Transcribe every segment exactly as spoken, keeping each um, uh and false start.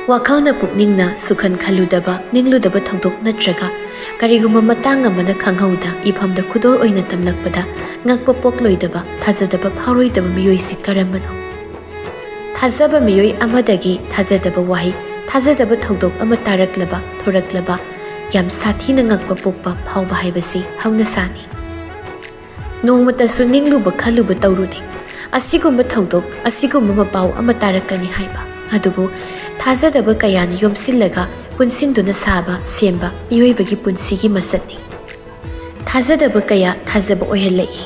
ꯋꯥꯈꯜꯅ ꯄꯨꯛꯅꯤꯡꯅ ꯁꯨꯈꯟ ꯈꯜꯂꯨꯗꯕ, ꯅꯤꯡꯂꯨꯗꯕ ꯊꯧꯗꯣꯛ ꯅꯠꯇ꯭ꯔꯒ ꯀꯔꯤꯒꯨꯝꯕ ꯃꯇꯥꯡ ꯑꯃꯅ ꯈꯪꯍꯧꯗ ꯏꯐꯝꯗ ꯈꯨꯗꯣꯜ ꯑꯣꯏꯅ ꯇꯝꯂꯛꯄꯗ ꯉꯛꯄ ꯄꯣꯛꯂꯣꯏꯗꯕ, ꯊꯥꯖꯗꯕ ꯐꯥꯎꯔꯣꯏꯗꯕ ꯃꯤꯑꯣꯏꯁꯤ ꯀꯔꯝꯕꯅꯣ? ꯊꯥꯖꯕ ꯃꯤꯑꯣꯏ ꯑꯃꯗꯒꯤ ꯊꯥꯖꯗꯕ ꯋꯥꯍꯩ, ꯊꯥꯖꯗꯕ ꯊꯧꯗꯣꯛ ꯑꯃ ꯇꯥꯔꯛꯂꯕ, ꯊꯣꯔꯛꯂꯕ, ꯌꯥꯝ ꯁꯥꯊꯤꯅ ꯉꯛꯄ ꯄꯣꯛꯄ ꯐꯥꯎꯕ ꯍꯥꯏꯕꯁꯤ ꯍꯧꯅꯁꯥꯅꯤ꯫ ꯅꯣꯡꯃꯇꯁꯨ ꯅꯤꯡꯂꯨꯕ ꯈꯜꯂꯨꯕ ꯇꯧꯔꯨꯗꯦ꯫ ꯑꯁꯤꯒꯨꯝꯕ ꯊꯧꯗꯣꯛ, ꯑꯁꯤꯒꯨꯝꯕ ꯃꯄꯥꯎ ꯑꯃ ꯇꯥꯔꯛꯀꯅꯤ ꯍꯥꯏꯕ꯫ ꯑꯗꯨꯕꯨ ꯊꯥꯖꯗꯕ ꯀꯌꯥꯅ ꯌꯣꯝꯁꯤꯜꯂꯒ ꯄꯨꯟꯁꯤꯟꯗꯨꯅ ꯁꯥꯕ, ꯁꯦꯝꯕ ꯃꯤꯑꯣꯏꯕꯒꯤ ꯄꯨꯟꯁꯤꯒꯤ ꯃꯁꯛꯅꯤ꯫ ꯊꯥꯖꯗꯕ ꯀꯌꯥ ꯊꯥꯖꯕ ꯑꯣꯏꯍꯜꯂꯛꯏ꯫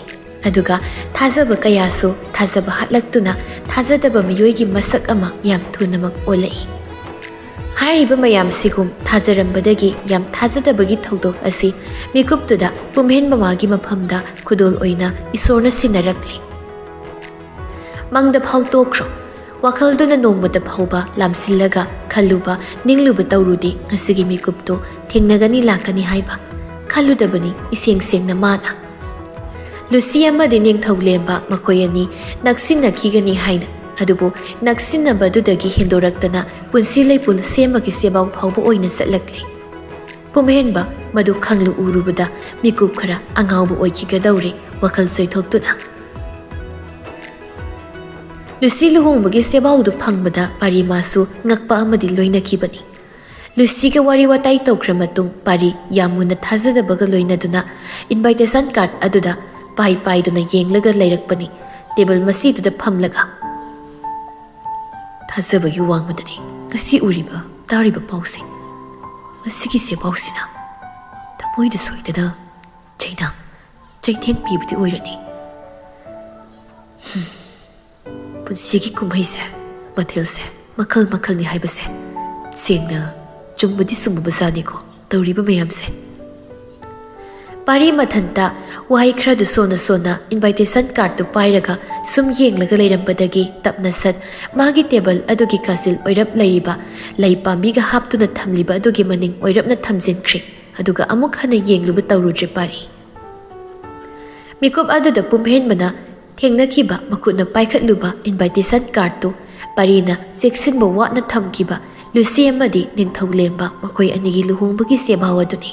ꯑꯗꯨꯒ ꯊꯥꯖꯕ ꯀꯌꯥꯁꯨ ꯊꯥꯖꯕ ꯍꯥꯠꯂꯛꯇꯨꯅ ꯊꯥꯖꯗꯕ ꯃꯤꯑꯣꯏꯒꯤ ꯃꯁꯛ ꯑꯃ ꯌꯥꯝ ꯊꯨꯅꯃꯛ ꯑꯣꯜꯂꯛꯏ꯫ ꯍꯥꯏꯔꯤꯕ ꯃꯌꯥꯝꯁꯤꯒꯨꯝ ꯊꯥꯖꯔꯝꯕꯗꯒꯤ ꯌꯥꯝ ꯊꯥꯖꯗꯕꯒꯤ ꯊꯧꯗꯣꯛ ꯑꯁꯤ ꯃꯤꯀꯨꯞꯇꯨꯗ ꯄꯨꯝꯍꯦꯟꯕ ꯃꯥꯒꯤ ꯃꯐꯝꯗ ꯈꯨꯗꯣꯜ ꯑꯣꯏꯅ ꯏꯁꯣꯔꯅ ꯁꯤꯟꯅꯔꯛꯂꯤ꯫ ꯃꯪꯗ ꯐꯥꯎ ꯇꯣꯛꯈ꯭ꯔꯣ꯫ ꯋꯥꯈꯜꯗꯨꯅ ꯅꯣꯡꯃꯇ ꯐꯥꯎꯕ ꯂꯥꯝꯁꯤꯜꯂꯒ ꯈꯜꯂꯨꯕ, ꯅꯤꯡꯂꯨꯕ ꯇꯧꯔꯨꯗꯦ ꯉꯁꯤꯒꯤ ꯃꯤꯀꯨꯞꯇꯨ ꯊꯦꯡꯅꯒꯅꯤ ꯂꯥꯛꯀꯅꯤ ꯍꯥꯏꯕ꯫ ꯈꯜꯂꯨꯗꯕꯅꯤ ꯏꯁꯦꯡ ꯁꯦꯡꯅ ꯃꯥꯅ꯫ ꯂꯨꯁꯤ ꯑꯃꯗꯤ ꯅꯤꯡꯊꯧ ꯂꯦꯝꯕ ꯃꯈꯣꯏ ꯑꯅꯤ ꯅꯛꯁꯤꯟꯅꯈꯤꯒꯅꯤ ꯍꯥꯏꯅ꯫ ꯑꯗꯨꯕꯨ ꯅꯛꯁꯤꯟꯅꯕꯗꯨꯗꯒꯤ ꯍꯦꯟꯗꯣꯔꯛꯇꯅ ꯄꯨꯟꯁꯤ ꯂꯩꯄꯨꯜ ꯁꯦꯝꯕꯒꯤ ꯁꯦꯕꯥꯎ ꯐꯥꯎꯕ ꯑꯣꯏꯅ ꯆꯠꯂꯛꯂꯦ꯫ ꯄꯨꯝꯍꯦꯟꯕ ꯃꯗꯨ ꯈꯪꯂꯨ ꯎꯔꯨꯕꯗ ꯃꯤꯀꯨꯞ ꯈꯔ ꯑꯉꯥꯎꯕ ꯑꯣꯏꯈꯤꯒꯗꯧꯔꯦ ꯋꯥꯈꯜ ꯆꯣꯏꯊꯣꯛꯇꯨꯅ꯫ ꯂꯨꯁꯤ ꯂꯨꯍꯣꯡꯕꯒꯤ ꯁꯦꯕꯥꯎꯗꯨ ꯐꯪꯕꯗ ꯄꯥꯔꯤ ꯃꯥꯁꯨ ꯉꯛꯄ ꯑꯃꯗꯤ ꯂꯣꯏꯅꯈꯤꯕꯅꯤ꯫ ꯂꯨꯁꯤꯒ ꯋꯥꯔꯤ ꯋꯥꯇꯥꯏ ꯇꯧꯈ꯭ꯔ ꯃꯇꯨꯡ ꯄꯥꯔꯤ ꯌꯥꯝ ꯃꯨꯟꯅ ꯊꯥꯖꯗꯕꯒ ꯂꯣꯏꯅꯗꯨꯅ invitation card ꯑꯗꯨꯗ ꯄꯥꯏ ꯄꯥꯏꯗꯨꯅ ꯌꯦꯡꯂꯒ ꯂꯩꯔꯛꯄꯅꯤ꯫ Table ꯃꯁꯤꯗꯨꯗ ꯐꯝꯂꯒ꯫ ꯊꯥꯖꯕꯒꯤ ꯋꯥꯡꯃꯗꯅꯤ ꯉꯁꯤ ꯎꯔꯤꯕ ꯇꯥꯔꯤꯕ ꯄꯥꯎꯁꯦ꯫ ꯃꯁꯤꯒꯤ ꯁꯦꯕꯥꯎꯁꯤꯅ ꯊꯃꯣꯏꯗ ꯁꯣꯏꯗꯅ ꯆꯩꯅ ꯆꯩꯊꯦꯡ ꯄꯤꯕꯗꯤ ꯑꯣꯏꯔꯅꯤ꯫ ꯍꯨꯝ꯫ ꯄꯨꯟꯁꯤꯒꯤ ꯀꯨꯝꯍꯩꯁꯦ, ꯃꯊꯦꯜꯁꯦ ꯃꯈꯜ ꯃꯈꯜꯅꯤ ꯍꯥꯏꯕꯁꯦ ꯁꯦꯡꯅ ꯆꯨꯝꯕꯗꯤ ꯆꯨꯝꯃꯕꯖꯥꯠꯅꯤꯀꯣ ꯇꯧꯔꯤꯕ ꯃꯌꯥꯝꯁꯦ꯫ ꯄꯥꯔꯤ ꯃꯊꯟꯇ ꯋꯥꯍꯩ ꯈꯔꯗꯨ ꯁꯣꯟꯅ ꯁꯣꯟꯅ invitation cardꯇꯨ ꯄꯥꯏꯔꯒ ꯁꯨꯝ ꯌꯦꯡꯂꯒ ꯂꯩꯔꯝꯕꯗꯒꯤ ꯇꯞꯅ ꯁꯠ ꯃꯥꯒꯤ table ꯑꯗꯨꯒꯤ ꯀꯥꯆꯤꯜ ꯑꯣꯏꯔꯞ ꯂꯩꯔꯤꯕ ꯂꯩ ꯄꯥꯝꯕꯤꯒ ꯍꯥꯞꯇꯨꯅ ꯊꯝꯂꯤꯕ ꯑꯗꯨꯒꯤ ꯃꯅꯤꯡ ꯑꯣꯏꯔꯞꯅ ꯊꯝꯖꯤꯟꯈ꯭ꯔꯦ꯫ ꯑꯗꯨꯒ ꯑꯃꯨꯛ ꯍꯟꯅ ꯌꯦꯡꯂꯨꯕ ꯇꯧꯔꯨꯗ꯭ꯔꯦ ꯄꯥꯔꯤ꯫ ꯃꯤꯀꯨꯞ ꯑꯗꯨꯗ ꯄꯨꯝꯍꯦꯟꯕꯅ ꯊꯦꯡꯅꯈꯤꯕ ꯃꯈꯨꯠꯅ ꯄꯥꯏꯈꯠꯂꯨꯕ invitation cardꯇꯨ ꯄꯥꯔꯤꯅ ꯆꯦꯛꯁꯤꯟꯕ ꯋꯥꯠꯅ ꯊꯝꯈꯤꯕ ꯂꯨꯁꯤ ꯑꯃꯗꯤ ꯅꯤꯡꯊꯧ ꯂꯦꯝꯕ ꯃꯈꯣꯏ ꯑꯅꯤꯒꯤ ꯂꯨꯍꯣꯡꯕꯒꯤ ꯆꯦꯕꯥꯎ ꯑꯗꯨꯅꯤ꯫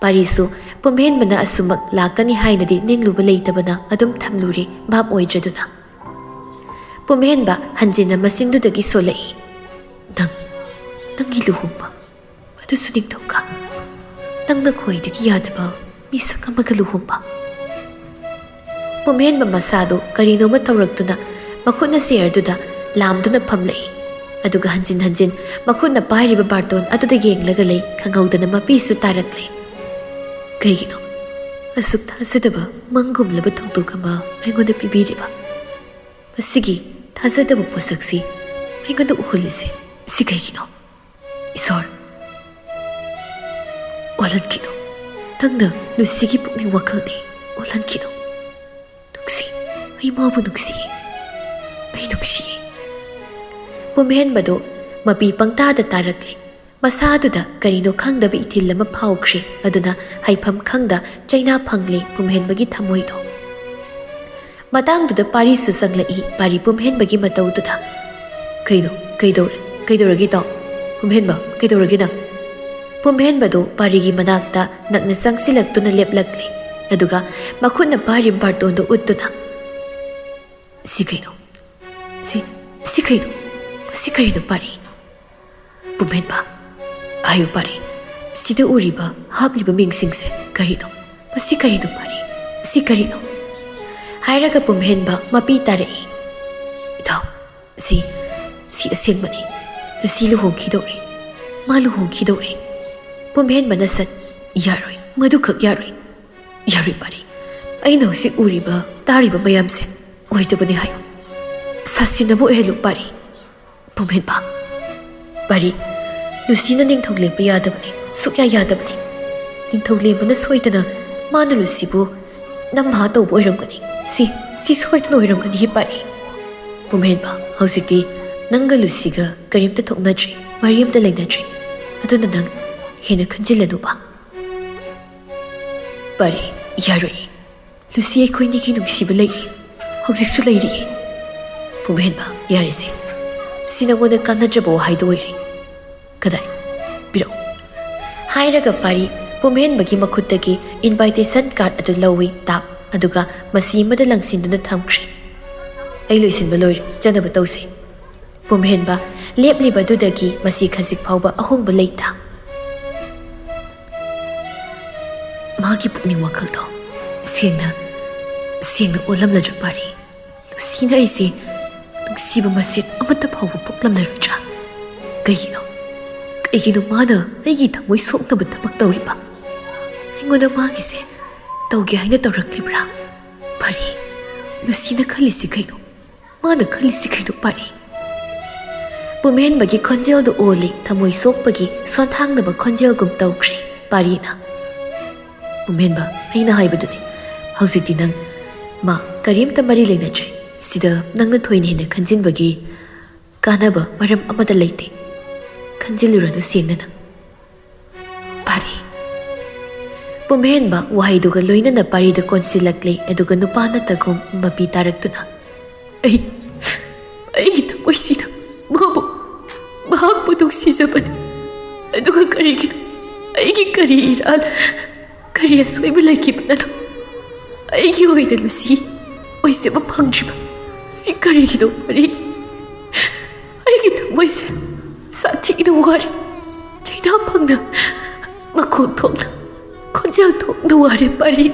ꯄꯥꯔꯤꯁꯨ ꯄꯨꯝꯍꯦꯟꯕꯅ ꯑꯁꯨꯃꯛ ꯂꯥꯛꯀꯅꯤ ꯍꯥꯏꯅꯗꯤ ꯅꯤꯡꯂꯨꯕ ꯂꯩꯇꯕꯅ ꯑꯗꯨꯝ ꯊꯝꯂꯨꯔꯦ ꯚꯥꯞ ꯑꯣꯏꯗ꯭ꯔꯗꯨꯅ꯫ ꯄꯨꯝꯍꯦꯟꯕ ꯍꯟꯖꯤꯟꯅ ꯃꯆꯤꯟꯗꯨꯗꯒꯤ ꯁꯣꯜꯂꯛꯏ, "ꯅꯪ, ꯅꯪꯒꯤ ꯂꯨꯍꯣꯡꯕ, ꯑꯗꯨꯁꯨ ꯅꯤꯡꯊꯧꯒ꯫ ꯅꯪꯅ ꯈ꯭ꯋꯥꯏꯗꯒꯤ ꯌꯥꯗꯕ ꯃꯤꯁꯛ ꯑꯃꯒ ꯂꯨꯍꯣꯡꯕ?" ꯄꯨꯝꯍꯦꯟꯕ ꯃꯁꯥꯗꯨ ꯀꯔꯤꯅꯣꯃ ꯇꯧꯔꯛꯇꯨꯅ ꯃꯈꯨꯠꯅ ꯆꯤꯌꯔꯗꯨꯗ ꯂꯥꯝꯗꯨꯅ ꯐꯝꯂꯛꯏ꯫ ꯑꯗꯨꯒ ꯍꯟꯖꯤꯟ ꯍꯟꯖꯤꯟ ꯃꯈꯨꯠꯅ ꯄꯥꯏꯔꯤꯕ ꯕꯥꯔꯇꯣꯟ ꯑꯗꯨꯗ ꯌꯦꯡꯂꯒ ꯂꯩ, ꯈꯪꯍꯧꯗꯅ ꯃꯄꯤꯁꯨ ꯇꯥꯔꯛꯂꯦ꯫ "ꯀꯩꯒꯤꯅꯣ ꯑꯁꯨꯛ ꯊꯥꯖꯗꯕ ꯃꯪꯒꯨꯝꯂꯕ ꯊꯧꯗꯣꯛ ꯑꯃ ꯑꯩꯉꯣꯟꯗ ꯄꯤꯕꯤꯔꯤꯕ? ꯃꯁꯤꯒꯤ ꯊꯥꯖꯗꯕ ꯄꯣꯠꯁꯛꯁꯤ ꯑꯩꯉꯣꯟꯗ ꯎꯍꯜꯂꯤꯁꯦ ꯁꯤ ꯀꯩꯒꯤꯅꯣ? ꯏꯁꯣꯔ, ꯑꯣꯜꯍꯟꯈꯤꯅꯨ꯫ ꯅꯪꯅ ꯂꯨꯁꯤꯒꯤ ꯄꯨꯛꯅꯤꯡ ꯋꯥꯈꯜꯗꯤ ꯑꯣꯜꯍꯟꯈꯤꯅꯨ꯫ ꯅꯨꯡꯁꯤ, ꯑꯩ ꯃꯥꯕꯨ ꯅꯨꯡꯁꯤꯌꯦ꯫ ꯑꯩ ꯅꯨꯡꯁꯤꯌꯦ꯫" ꯄꯨꯝꯍꯦꯟꯕꯗꯨ ꯃꯄꯤ ꯄꯪꯇꯥꯗ ꯇꯥꯔꯛꯂꯦ꯫ ꯃꯁꯥꯗꯨꯗ ꯀꯔꯤꯅꯣ ꯈꯪꯗꯕ ꯏꯊꯤꯜ ꯑꯃ ꯐꯥꯎꯈ꯭ꯔꯦ꯫ ꯑꯗꯨꯅ ꯍꯥꯏꯐꯝ ꯈꯪꯗ ꯆꯩꯅꯥ ꯐꯪꯂꯦ ꯄꯨꯝꯍꯦꯟꯕꯒꯤ ꯊꯃꯣꯏꯗꯣ꯫ ꯃꯇꯥꯡꯗꯨꯗ ꯄꯥꯔꯤꯁꯨ ꯆꯪꯂꯛꯏ ꯄꯥꯔꯤ ꯄꯨꯝꯍꯦꯟꯕꯒꯤ ꯃꯇꯧꯗꯨꯗ꯫ "ꯀꯩꯅꯣ? ꯀꯩꯗꯧꯔꯦ? ꯀꯩꯗꯧꯔꯒꯦ ꯇꯥꯎ? ꯄꯨꯝꯍꯦꯟꯕ, ꯀꯩꯗꯧꯔꯒꯦ ꯅꯪ?" ꯄꯨꯝꯍꯦꯟꯕꯗꯨ ꯄꯥꯔꯤꯒꯤ ꯃꯅꯥꯛꯇ ꯅꯛꯅ ꯆꯪꯁꯤꯜꯂꯛꯇꯨꯅ ꯂꯦꯞꯂꯛꯂꯦ꯫ ꯑꯗꯨꯒ ꯃꯈꯨꯠꯅ ꯄꯥꯏꯔꯤꯕ ꯕꯥꯔꯇꯣꯟꯗꯨ ꯎꯠꯇꯨꯅ, "ꯁꯤ ꯀꯩꯅꯣ? ꯁꯤ, ꯁꯤ ꯀꯩꯅꯣ? ꯃꯁꯤ ꯀꯔꯤꯅꯣ ꯄꯥꯔꯤ?" "ꯄꯨꯝꯍꯦꯟꯕ, ꯍꯥꯏꯌꯨ ꯄꯥꯔꯤ, ꯁꯤꯗ ꯎꯔꯤꯕ ꯍꯥꯞꯂꯤꯕ ꯃꯤꯡꯁꯤꯡꯁꯦ ꯀꯔꯤꯅꯣ? ꯃꯁꯤ ꯀꯔꯤꯅꯣ ꯄꯥꯔꯤ? ꯁꯤ ꯀꯔꯤꯅꯣ?" ꯍꯥꯏꯔꯒ ꯄꯨꯝꯍꯦꯟꯕ ꯃꯄꯤ ꯇꯥꯔꯛꯏ꯫ "ꯏꯇꯥꯎ, ꯁꯤ, ꯁꯤ ꯑꯁꯦꯡꯕꯅꯤ꯫ ꯂꯨꯁꯤ ꯂꯨꯍꯣꯡꯈꯤꯗꯧꯔꯦ꯫ ꯃꯥ ꯂꯨꯍꯣꯡꯈꯤꯗꯧꯔꯦ꯫" ꯄꯨꯝꯍꯦꯟꯕꯅ ꯁꯠ, "ꯌꯥꯔꯣꯏ, ꯃꯗꯨꯈꯛ ꯌꯥꯔꯣꯏ꯫ ꯌꯥꯔꯣꯏ ꯄꯥꯔꯤ꯫ ꯑꯩꯅ ꯍꯧꯖꯤꯛ ꯎꯔꯤꯕ, ꯇꯥꯔꯤꯕ ꯃꯌꯥꯝꯁꯦ ꯑꯣꯏꯗꯕꯅꯤ ꯍꯥꯏꯌꯨ꯫ ꯁꯥꯁꯤꯟꯅꯕ ꯑꯣꯏꯍꯜꯂꯨ ꯄꯥꯔꯤ꯫" ꯄꯨꯝꯍꯦꯟꯕ, "ꯄꯥꯔꯤ, ꯂꯨꯁꯤꯅ ꯅꯤꯡꯊꯧ ꯂꯦꯝꯕ ꯌꯥꯗꯕꯅꯤ, ꯁꯨꯛꯌꯥ ꯌꯥꯗꯕꯅꯤ꯫ ꯅꯤꯡꯊꯧ ꯂꯦꯝꯕꯅ ꯁꯣꯏꯗꯅ ꯃꯥꯅ ꯂꯨꯁꯤꯕꯨ ꯅꯝꯍꯥ ꯇꯧꯕ ꯑꯣꯏꯔꯝꯒꯅꯤ꯫ ꯁꯤ, ꯁꯤ ꯁꯣꯏꯗꯅ ꯑꯣꯏꯔꯝꯒꯅꯤ ꯄꯥꯔꯤ꯫" ꯄꯨꯝꯍꯦꯟꯕ, "ꯍꯧꯖꯤꯛꯇꯤ ꯅꯪꯒ ꯂꯨꯁꯤꯒ ꯀꯔꯤꯝꯇ ꯊꯣꯛꯅꯗ꯭ꯔꯦ, ꯃꯔꯤ ꯑꯃꯇ ꯂꯩꯅꯗ꯭ꯔꯦ꯫ ꯑꯗꯨꯅ ꯅꯪ ꯍꯦꯟꯅ ꯈꯟꯖꯤꯜꯂꯅꯨꯕ꯫" ꯄꯥꯔꯤ, "ꯌꯥꯔꯣꯏꯌꯦ꯫ ꯂꯨꯁꯤ ꯑꯩꯈꯣꯏꯅꯤꯒꯤ ꯅꯨꯡꯁꯤꯕ ꯂꯩꯔꯤ꯫ ꯍꯧꯖꯤꯛꯁꯨ ꯂꯩꯔꯤꯌꯦ꯫" ꯄꯨꯝꯍꯦꯟꯕ, "ꯌꯥꯔꯦꯁꯦ꯫ ꯁꯤ ꯅꯉꯣꯟꯗ ꯀꯥꯟꯅꯗ꯭ꯔꯕ ꯋꯥꯍꯩꯗꯣ ꯑꯣꯏꯔꯦ꯫ ꯍꯥꯏꯔꯒ ꯄꯥꯔꯤ ꯄꯨꯝꯍꯦꯟꯕꯒꯤ ꯃꯈꯨꯠꯇꯒꯤ invitation card ꯑꯗꯨ ꯂꯧꯏ ꯇꯥꯞ, ꯑꯗꯨꯒ ꯃꯁꯤ ꯑꯃꯗ ꯂꯪꯁꯤꯟꯗꯨꯅ ꯊꯝꯈ꯭ꯔꯦ꯫ "ꯑꯩ ꯂꯣꯏꯁꯤꯟꯕ ꯂꯣꯏꯔꯦ, ꯆꯠꯅꯕ ꯇꯧꯁꯤ꯫" ꯄꯨꯝꯍꯦꯟꯕ ꯂꯦꯞꯂꯤꯕꯗꯨꯗꯒꯤ ꯃꯁꯤ ꯈꯖꯤꯛ ꯐꯥꯎꯕ ꯑꯍꯣꯡꯕ ꯂꯩꯇ꯫ ꯃꯥꯒꯤ ꯄꯨꯛꯅꯤꯡ ꯋꯥꯈꯜꯗꯣ ꯁꯦꯡꯅ, ꯁꯦꯡꯅ ꯑꯣꯜꯂꯝꯂꯗ꯭ꯔ ꯄꯥꯔꯤ? ꯂꯨꯁꯤꯅ ꯑꯩꯁꯦ ꯅꯨꯡꯁꯤꯕ ꯃꯆꯦꯠ ꯑꯃꯠꯇ ꯐꯥꯎꯕ ꯄꯣꯛꯂꯝꯂꯔꯣꯏꯗ꯭ꯔꯥ? ꯀꯩꯒꯤꯅꯣ? ꯀꯩꯒꯤꯅꯣ ꯃꯥꯅ ꯑꯩꯒꯤ ꯊꯃꯣꯏ ꯁꯣꯛꯅꯕ ꯊꯕꯛ ꯇꯧꯔꯤꯕ? ꯑꯩꯉꯣꯟꯗ ꯃꯥꯒꯤꯁꯦ ꯇꯧꯒꯦ ꯍꯥꯏꯅ ꯇꯧꯔꯛꯂꯤꯕ꯭ꯔꯥ? ꯄꯥꯔꯤ, ꯂꯨꯁꯤꯅ ꯈꯜꯂꯤꯁꯤ ꯀꯩꯅꯣ? ꯃꯥꯅ ꯈꯜꯂꯤꯁꯤ ꯀꯩꯅꯣ ꯄꯥꯔꯤ? ꯄꯨꯝꯍꯦꯟꯕꯒꯤ ꯈꯣꯟꯖꯦꯜꯗꯨ ꯑꯣꯜꯂꯤ, ꯊꯃꯣꯏ ꯁꯣꯛꯄꯒꯤ ꯁꯣꯟꯊꯥꯡꯅꯕ ꯈꯣꯟꯖꯦꯜꯒꯨꯝ ꯇꯧꯈ꯭ꯔꯦ ꯄꯥꯔꯤꯅ꯫ ꯄꯨꯝꯍꯦꯟꯕ, ꯑꯩꯅ ꯍꯥꯏꯕꯗꯨꯅꯤ, ꯍꯧꯖꯤꯛꯇꯤ ꯅꯪ ꯃꯥ ꯀꯔꯤꯝꯇ ꯃꯔꯤ ꯂꯩꯅꯗ꯭ꯔꯦ꯫ ꯁꯤꯗ ꯅꯪꯅ ꯊꯣꯏꯅ ꯍꯦꯟꯅ ꯈꯟꯖꯤꯟꯕꯒꯤ ꯀꯥꯟꯅꯕ ꯃꯔꯝ ꯑꯃꯠꯇ ꯂꯩꯇꯦ꯫ ꯈꯟꯖꯤꯜꯂꯨꯔꯅꯨ ꯁꯦꯡꯅ ꯅꯪ꯫ ꯄꯥꯔꯤ꯫ ꯄꯨꯝꯍꯦꯟꯕ ꯋꯥꯍꯩꯗꯨꯒ ꯂꯣꯏꯅꯅ ꯄꯥꯔꯤꯗ ꯀꯣꯟꯁꯤꯜꯂꯛꯂꯦ, ꯑꯗꯨꯒ ꯅꯨꯄꯥ ꯅꯠꯇꯒꯨꯝ ꯃꯄꯤ ꯇꯥꯔꯛꯇꯨꯅ, "ꯑꯩ, ꯑꯩꯒꯤ ꯊꯃꯣꯏꯁꯤꯗ ꯃꯥꯕꯨ, ꯃꯍꯥꯛꯄꯨ ꯅꯨꯡꯁꯤꯖꯕꯅꯤ꯫ ꯑꯗꯨꯒ ꯀꯔꯤꯒꯤꯅꯣ? ꯑꯩꯒꯤ ꯀꯔꯤ ꯏꯔꯥꯜ, ꯀꯔꯤ ꯑꯁꯣꯏꯕ ꯂꯩꯈꯤꯕꯅꯅꯣ ꯑꯩꯒꯤ ꯑꯣꯏꯅ ꯂꯨꯁꯤ ꯑꯣꯏꯖꯕ ꯐꯪꯗ꯭ꯔꯤꯕ? ꯁꯤ ꯀꯔꯤꯒꯤꯅꯣ ꯄꯥꯔꯤ? ꯑꯩꯒꯤ ꯊꯃꯣꯏꯁꯦ ꯁꯥꯊꯤꯅ ꯋꯥꯔꯦ꯫ ꯆꯩꯅꯥ ꯐꯪꯅ, ꯃꯈꯣꯟ ꯊꯣꯛꯅ, ꯈꯣꯟꯖꯦꯜ ꯊꯣꯛꯅ ꯋꯥꯔꯦ ꯄꯥꯔꯤ꯫"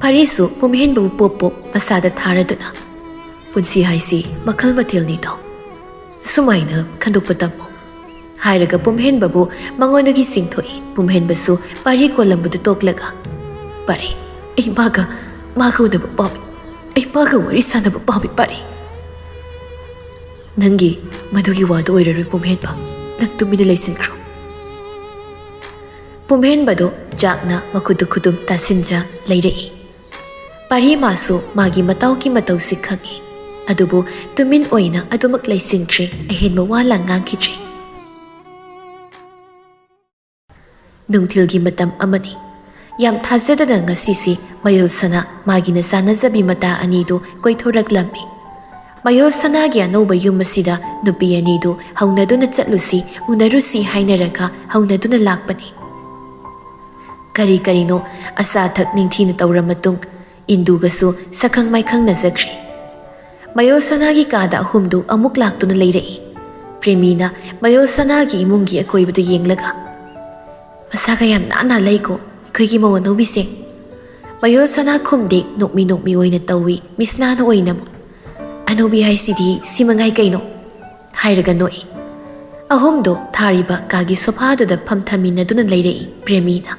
ꯄꯥꯔꯤꯁꯨ ꯄꯨꯝꯍꯦꯟꯕꯕꯨ ꯄꯣꯞ ꯄꯣꯞ ꯃꯁꯥꯗ ꯊꯥꯔꯗꯨꯅ, "ꯄꯨꯟꯁꯤ ꯍꯥꯏꯁꯤ ꯃꯈꯜ ꯃꯊꯦꯜꯅꯤꯗꯣ, ꯁꯨꯃꯥꯏꯅ ꯈꯟꯗꯣꯛꯄ ꯇꯝꯃꯨ" ꯍꯥꯏꯔꯒ ꯄꯨꯝꯍꯦꯟꯕꯕꯨ ꯃꯉꯣꯟꯗꯒꯤ ꯆꯤꯡꯊꯣꯛꯏ꯫ ꯄꯨꯝꯍꯦꯟꯕꯁꯨ ꯄꯥꯔꯤ ꯀꯣꯜꯂꯝꯕꯗꯨ ꯇꯣꯛꯂꯒ, "ꯄꯥꯔꯤ, ꯑꯩ ꯃꯥꯒ, ꯃꯥꯒ ꯎꯅꯕ ꯄꯥꯝꯃꯤ꯫ ꯑꯩ ꯃꯥꯒ ꯋꯥꯔꯤ ꯁꯥꯟꯅꯕ ꯄꯥꯝꯃꯤ ꯄꯥꯔꯤ꯫" "ꯅꯪꯒꯤ ꯃꯗꯨꯒꯤ ꯋꯥꯗꯨ ꯑꯣꯏꯔꯔꯣꯏ ꯄꯨꯝꯍꯦꯟꯕ꯫ ꯅꯪ ꯇꯨꯃꯤꯟꯅ ꯂꯩꯁꯤꯟꯈ꯭ꯔꯣ꯫" ꯄꯨꯝꯍꯦꯟꯕꯗꯨ ꯆꯥꯛꯅ ꯃꯈꯨꯠꯇꯨ ꯈꯨꯗꯨꯝ ꯇꯥꯁꯤꯟꯖ ꯂꯩꯔꯛꯏ꯫ ꯄꯥꯔꯤ ꯃꯥꯁꯨ ꯃꯥꯒꯤ ꯃꯇꯥꯎꯒꯤ ꯃꯇꯧꯁꯤ ꯈꯪꯏ꯫ ꯑꯗꯨꯕꯨ ꯇꯨꯃꯤꯟ ꯑꯣꯏꯅ ꯑꯗꯨꯃꯛ ꯂꯩꯁꯤꯟꯈ꯭ꯔꯦ, ꯑꯍꯦꯟꯕ ꯋꯥ ꯂꯥꯡ ꯉꯥꯡꯈꯤꯗ꯭ꯔꯦ꯫ ꯅꯨꯡꯊꯤꯜꯒꯤ ꯃꯇꯝ ꯑꯃꯅꯤ꯫ ꯌꯥꯝ ꯊꯥꯖꯗꯅ ꯉꯁꯤꯁꯤ ꯃꯌꯨꯜ ꯁꯅꯥ ꯃꯥꯒꯤꯅ ꯆꯥꯟꯅꯖꯕꯤ ꯃꯇꯥ ꯑꯅꯤꯗꯨ ꯀꯣꯏꯊꯣꯔꯛꯂꯝꯃꯤ꯫ ꯃꯌꯣꯜ ꯁꯅꯥꯒꯤ ꯑꯅꯧꯕ ꯌꯨꯝ ꯑꯁꯤꯗ ꯅꯨꯄꯤ ꯑꯅꯤꯗꯨ ꯍꯧꯅꯗꯨꯅ ꯆꯠꯂꯨꯁꯤ, ꯎꯅꯔꯨꯁꯤ ꯍꯥꯏꯅꯔꯒ ꯍꯧꯅꯗꯨꯅ ꯂꯥꯛꯄꯅꯤ꯫ ꯀꯔꯤ ꯀꯔꯤꯅꯣ ꯑꯆꯥ ꯑꯊꯛ ꯅꯤꯡꯊꯤꯅ ꯇꯧꯔ ꯃꯇꯨꯡ, ꯏꯟꯗꯨꯒꯁꯨ ꯁꯛꯈꯪ ꯃꯥꯏꯈꯪꯅꯖꯈ꯭ꯔꯦ꯫ ꯃꯌꯣꯜ ꯁꯅꯥꯒꯤ ꯀꯥꯗ ꯑꯍꯨꯝꯗꯨ ꯑꯃꯨꯛ ꯂꯥꯛꯇꯨꯅ ꯂꯩꯔꯛꯏ꯫ ꯄ꯭ꯔꯦꯃꯤꯅ ꯃꯌꯣꯜ ꯁꯅꯥꯒꯤ ꯏꯃꯨꯡꯒꯤ ꯑꯀꯣꯏꯕꯗꯨ ꯌꯦꯡꯂꯒ, "ꯃꯁꯥꯒ ꯌꯥꯝ ꯅꯥꯟꯅ ꯂꯩꯀꯣ ꯑꯩꯈꯣꯏꯒꯤ ꯃꯧ ꯑꯅꯧꯕꯤꯁꯦ꯫" ꯃꯌꯣꯜ ꯁꯅꯥ ꯈꯨꯝꯗꯦ, ꯅꯣꯛꯃꯤ ꯅꯣꯛꯃꯤ ꯑꯣꯏꯅ ꯇꯧꯏ꯫ ꯃꯤꯁꯅꯥꯅ ꯑꯣꯏꯅ ꯑꯃꯨꯛ, "ꯑꯅꯧꯕꯤ ꯍꯥꯏꯁꯤꯗꯤ ꯁꯤ ꯃꯉꯥꯏ ꯀꯩꯅꯣ?" ꯍꯥꯏꯔꯒ ꯅꯣꯛꯏ꯫ ꯑꯍꯨꯝꯗꯣ ꯊꯥꯔꯤꯕ ꯀꯥꯒꯤ ꯁꯣꯐꯥꯗꯨꯗ ꯐꯝꯊꯃꯤꯟꯅꯗꯨꯅ ꯂꯩꯔꯛꯏ ꯄ꯭ꯔꯦꯃꯤꯅ꯫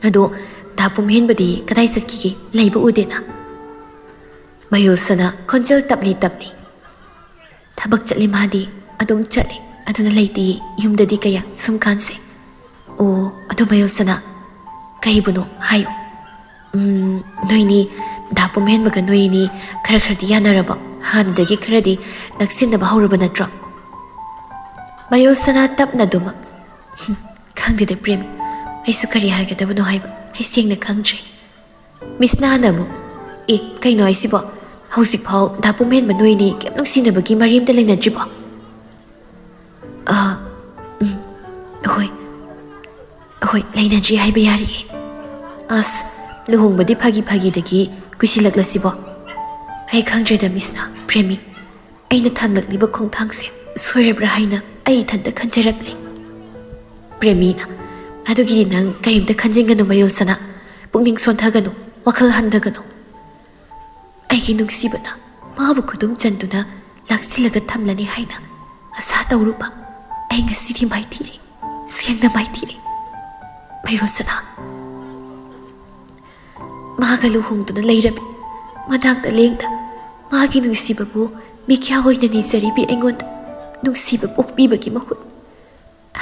"ꯑꯗꯣ ꯗꯥ ꯄꯨꯝꯍꯦꯟꯕꯗꯤ ꯀꯗꯥꯏ ꯆꯠꯈꯤꯒꯦ? ꯂꯩꯕ ꯎꯗꯦꯅ?" ꯃꯌꯣꯜ ꯁꯅꯥ ꯈꯣꯟꯖꯦꯜ ꯇꯞꯂꯤ ꯇꯞꯂꯤ, "ꯊꯕꯛ ꯆꯠꯂꯤ ꯃꯥꯗꯤ, ꯑꯗꯨꯝ ꯆꯠꯂꯤ, ꯑꯗꯨꯅ ꯂꯩꯇꯦ, ꯌꯨꯝꯗꯗꯤ ꯀꯌꯥ ꯁꯨꯝ ꯀꯥꯟꯁꯦ꯫" "ꯑꯣ, ꯑꯗꯨ ꯃꯌꯣꯜ ꯁꯅꯥ, ꯀꯩꯕꯨꯅꯣ ꯍꯥꯏꯌꯨ꯫" "ꯎꯝ, ꯅꯣꯏꯅꯤ, ꯗꯥ ꯄꯨꯝꯍꯦꯟꯕꯒ ꯅꯣꯏꯅꯤ ꯈꯔ ꯈꯔꯗꯤ ꯌꯥꯅꯔꯕꯣ? ꯍꯥꯟꯅꯗꯒꯤ ꯈꯔꯗꯤ ꯅꯛꯁꯤꯟꯅꯕ ꯍꯧꯔꯕ ꯅꯠꯇ꯭ꯔꯣ?" ꯃꯌꯣꯜ ꯁꯅꯥ ꯇꯞꯅ ꯑꯗꯨꯃꯛ, "ꯍꯨꯝ, ꯈꯪꯗꯦꯗ ꯄ꯭ꯔꯦꯝ, ꯑꯩꯁꯨ ꯀꯔꯤ ꯍꯥꯏꯒꯗꯕꯅꯣ ꯍꯥꯏꯕ ꯑꯩ ꯁꯦꯡꯅ ꯈꯪꯗ꯭ꯔꯦ꯫" ꯃꯤꯁꯅꯥꯅ ꯑꯃꯨꯛ, "ꯑꯦ, ꯀꯩꯅꯣ ꯍꯥꯏꯁꯤꯕꯣ? ꯍꯧꯖꯤꯛꯐꯥꯎ ꯗꯥ ꯄꯨꯝꯍꯦꯟꯕ ꯅꯣꯏꯅꯤ ꯀꯩꯝ ꯅꯨꯡꯁꯤꯅꯕꯒꯤ ꯃꯔꯤ ꯑꯝꯇ ꯂꯩꯅꯗ꯭ꯔꯤꯕꯣ?" "ꯑ, ꯎꯝ, ꯑꯍꯣꯏ, ꯑꯍꯣꯏ, ꯂꯩꯅꯗ꯭ꯔꯤ ꯍꯥꯏꯕ ꯌꯥꯔꯤꯌꯦ꯫" "ꯑꯁ, ꯂꯨꯍꯣꯡꯕꯗꯤ ꯐꯥꯒꯤ ꯐꯥꯒꯤꯗꯒꯤ ꯀꯨꯏꯁꯤꯜꯂꯛꯂꯁꯤꯕꯣ?" "ꯑꯩ ꯈꯪꯗ꯭ꯔꯦꯗ ꯃꯤꯁꯅꯥ, ꯄ꯭ꯔꯦꯃꯤ, ꯑꯩꯅ ꯊꯥꯡꯂꯛꯂꯤꯕ ꯈꯣꯡꯊꯥꯡꯁꯦ ꯁꯣꯏꯔꯕ꯭ꯔꯥ ꯍꯥꯏꯅ ꯑꯩ ꯏꯊꯟꯇ ꯈꯟꯖꯔꯛꯂꯦ꯫" ꯄ꯭ꯔꯦꯃꯤꯅ, "ꯑꯗꯨꯒꯤꯗꯤ ꯅꯪ ꯀꯔꯤꯝꯇ ꯈꯟꯖꯤꯟꯒꯅꯨ ꯃꯌꯣꯜ ꯁꯅꯥ, ꯄꯨꯛꯅꯤꯡ ꯁꯣꯟꯊꯒꯅꯨ, ꯋꯥꯈꯜ ꯍꯟꯊꯒꯅꯨ꯫ ꯑꯩꯒꯤ ꯅꯨꯡꯁꯤꯕꯅ ꯃꯥꯕꯨ ꯈꯨꯗꯨꯝ ꯆꯟꯗꯨꯅ ꯂꯥꯛꯁꯤꯜꯂꯒ ꯊꯝꯂꯅꯤ ꯍꯥꯏꯅ ꯑꯁꯥ ꯇꯧꯔꯨꯕ ꯑꯩ ꯉꯁꯤꯗꯤ ꯃꯥꯏꯊꯤꯔꯦ, ꯁꯦꯡꯅ ꯃꯥꯏꯊꯤꯔꯦ ꯃꯌꯣꯜ ꯁꯅꯥ꯫ ꯃꯥꯒ ꯂꯨꯍꯣꯡꯗꯨꯅ ꯂꯩꯔꯕꯤ, ꯃꯅꯥꯛꯇ ꯂꯦꯡꯗ ꯃꯥꯒꯤ ꯅꯨꯡꯁꯤꯕꯕꯨ ꯃꯤꯈ꯭ꯌꯥ ꯑꯣꯏꯅ ꯅꯤꯖꯔꯤꯕꯤ ꯑꯩꯉꯣꯟꯗ ꯅꯨꯡꯁꯤꯕ ꯄꯣꯛꯄꯤꯕꯒꯤ ꯃꯍꯨꯠ,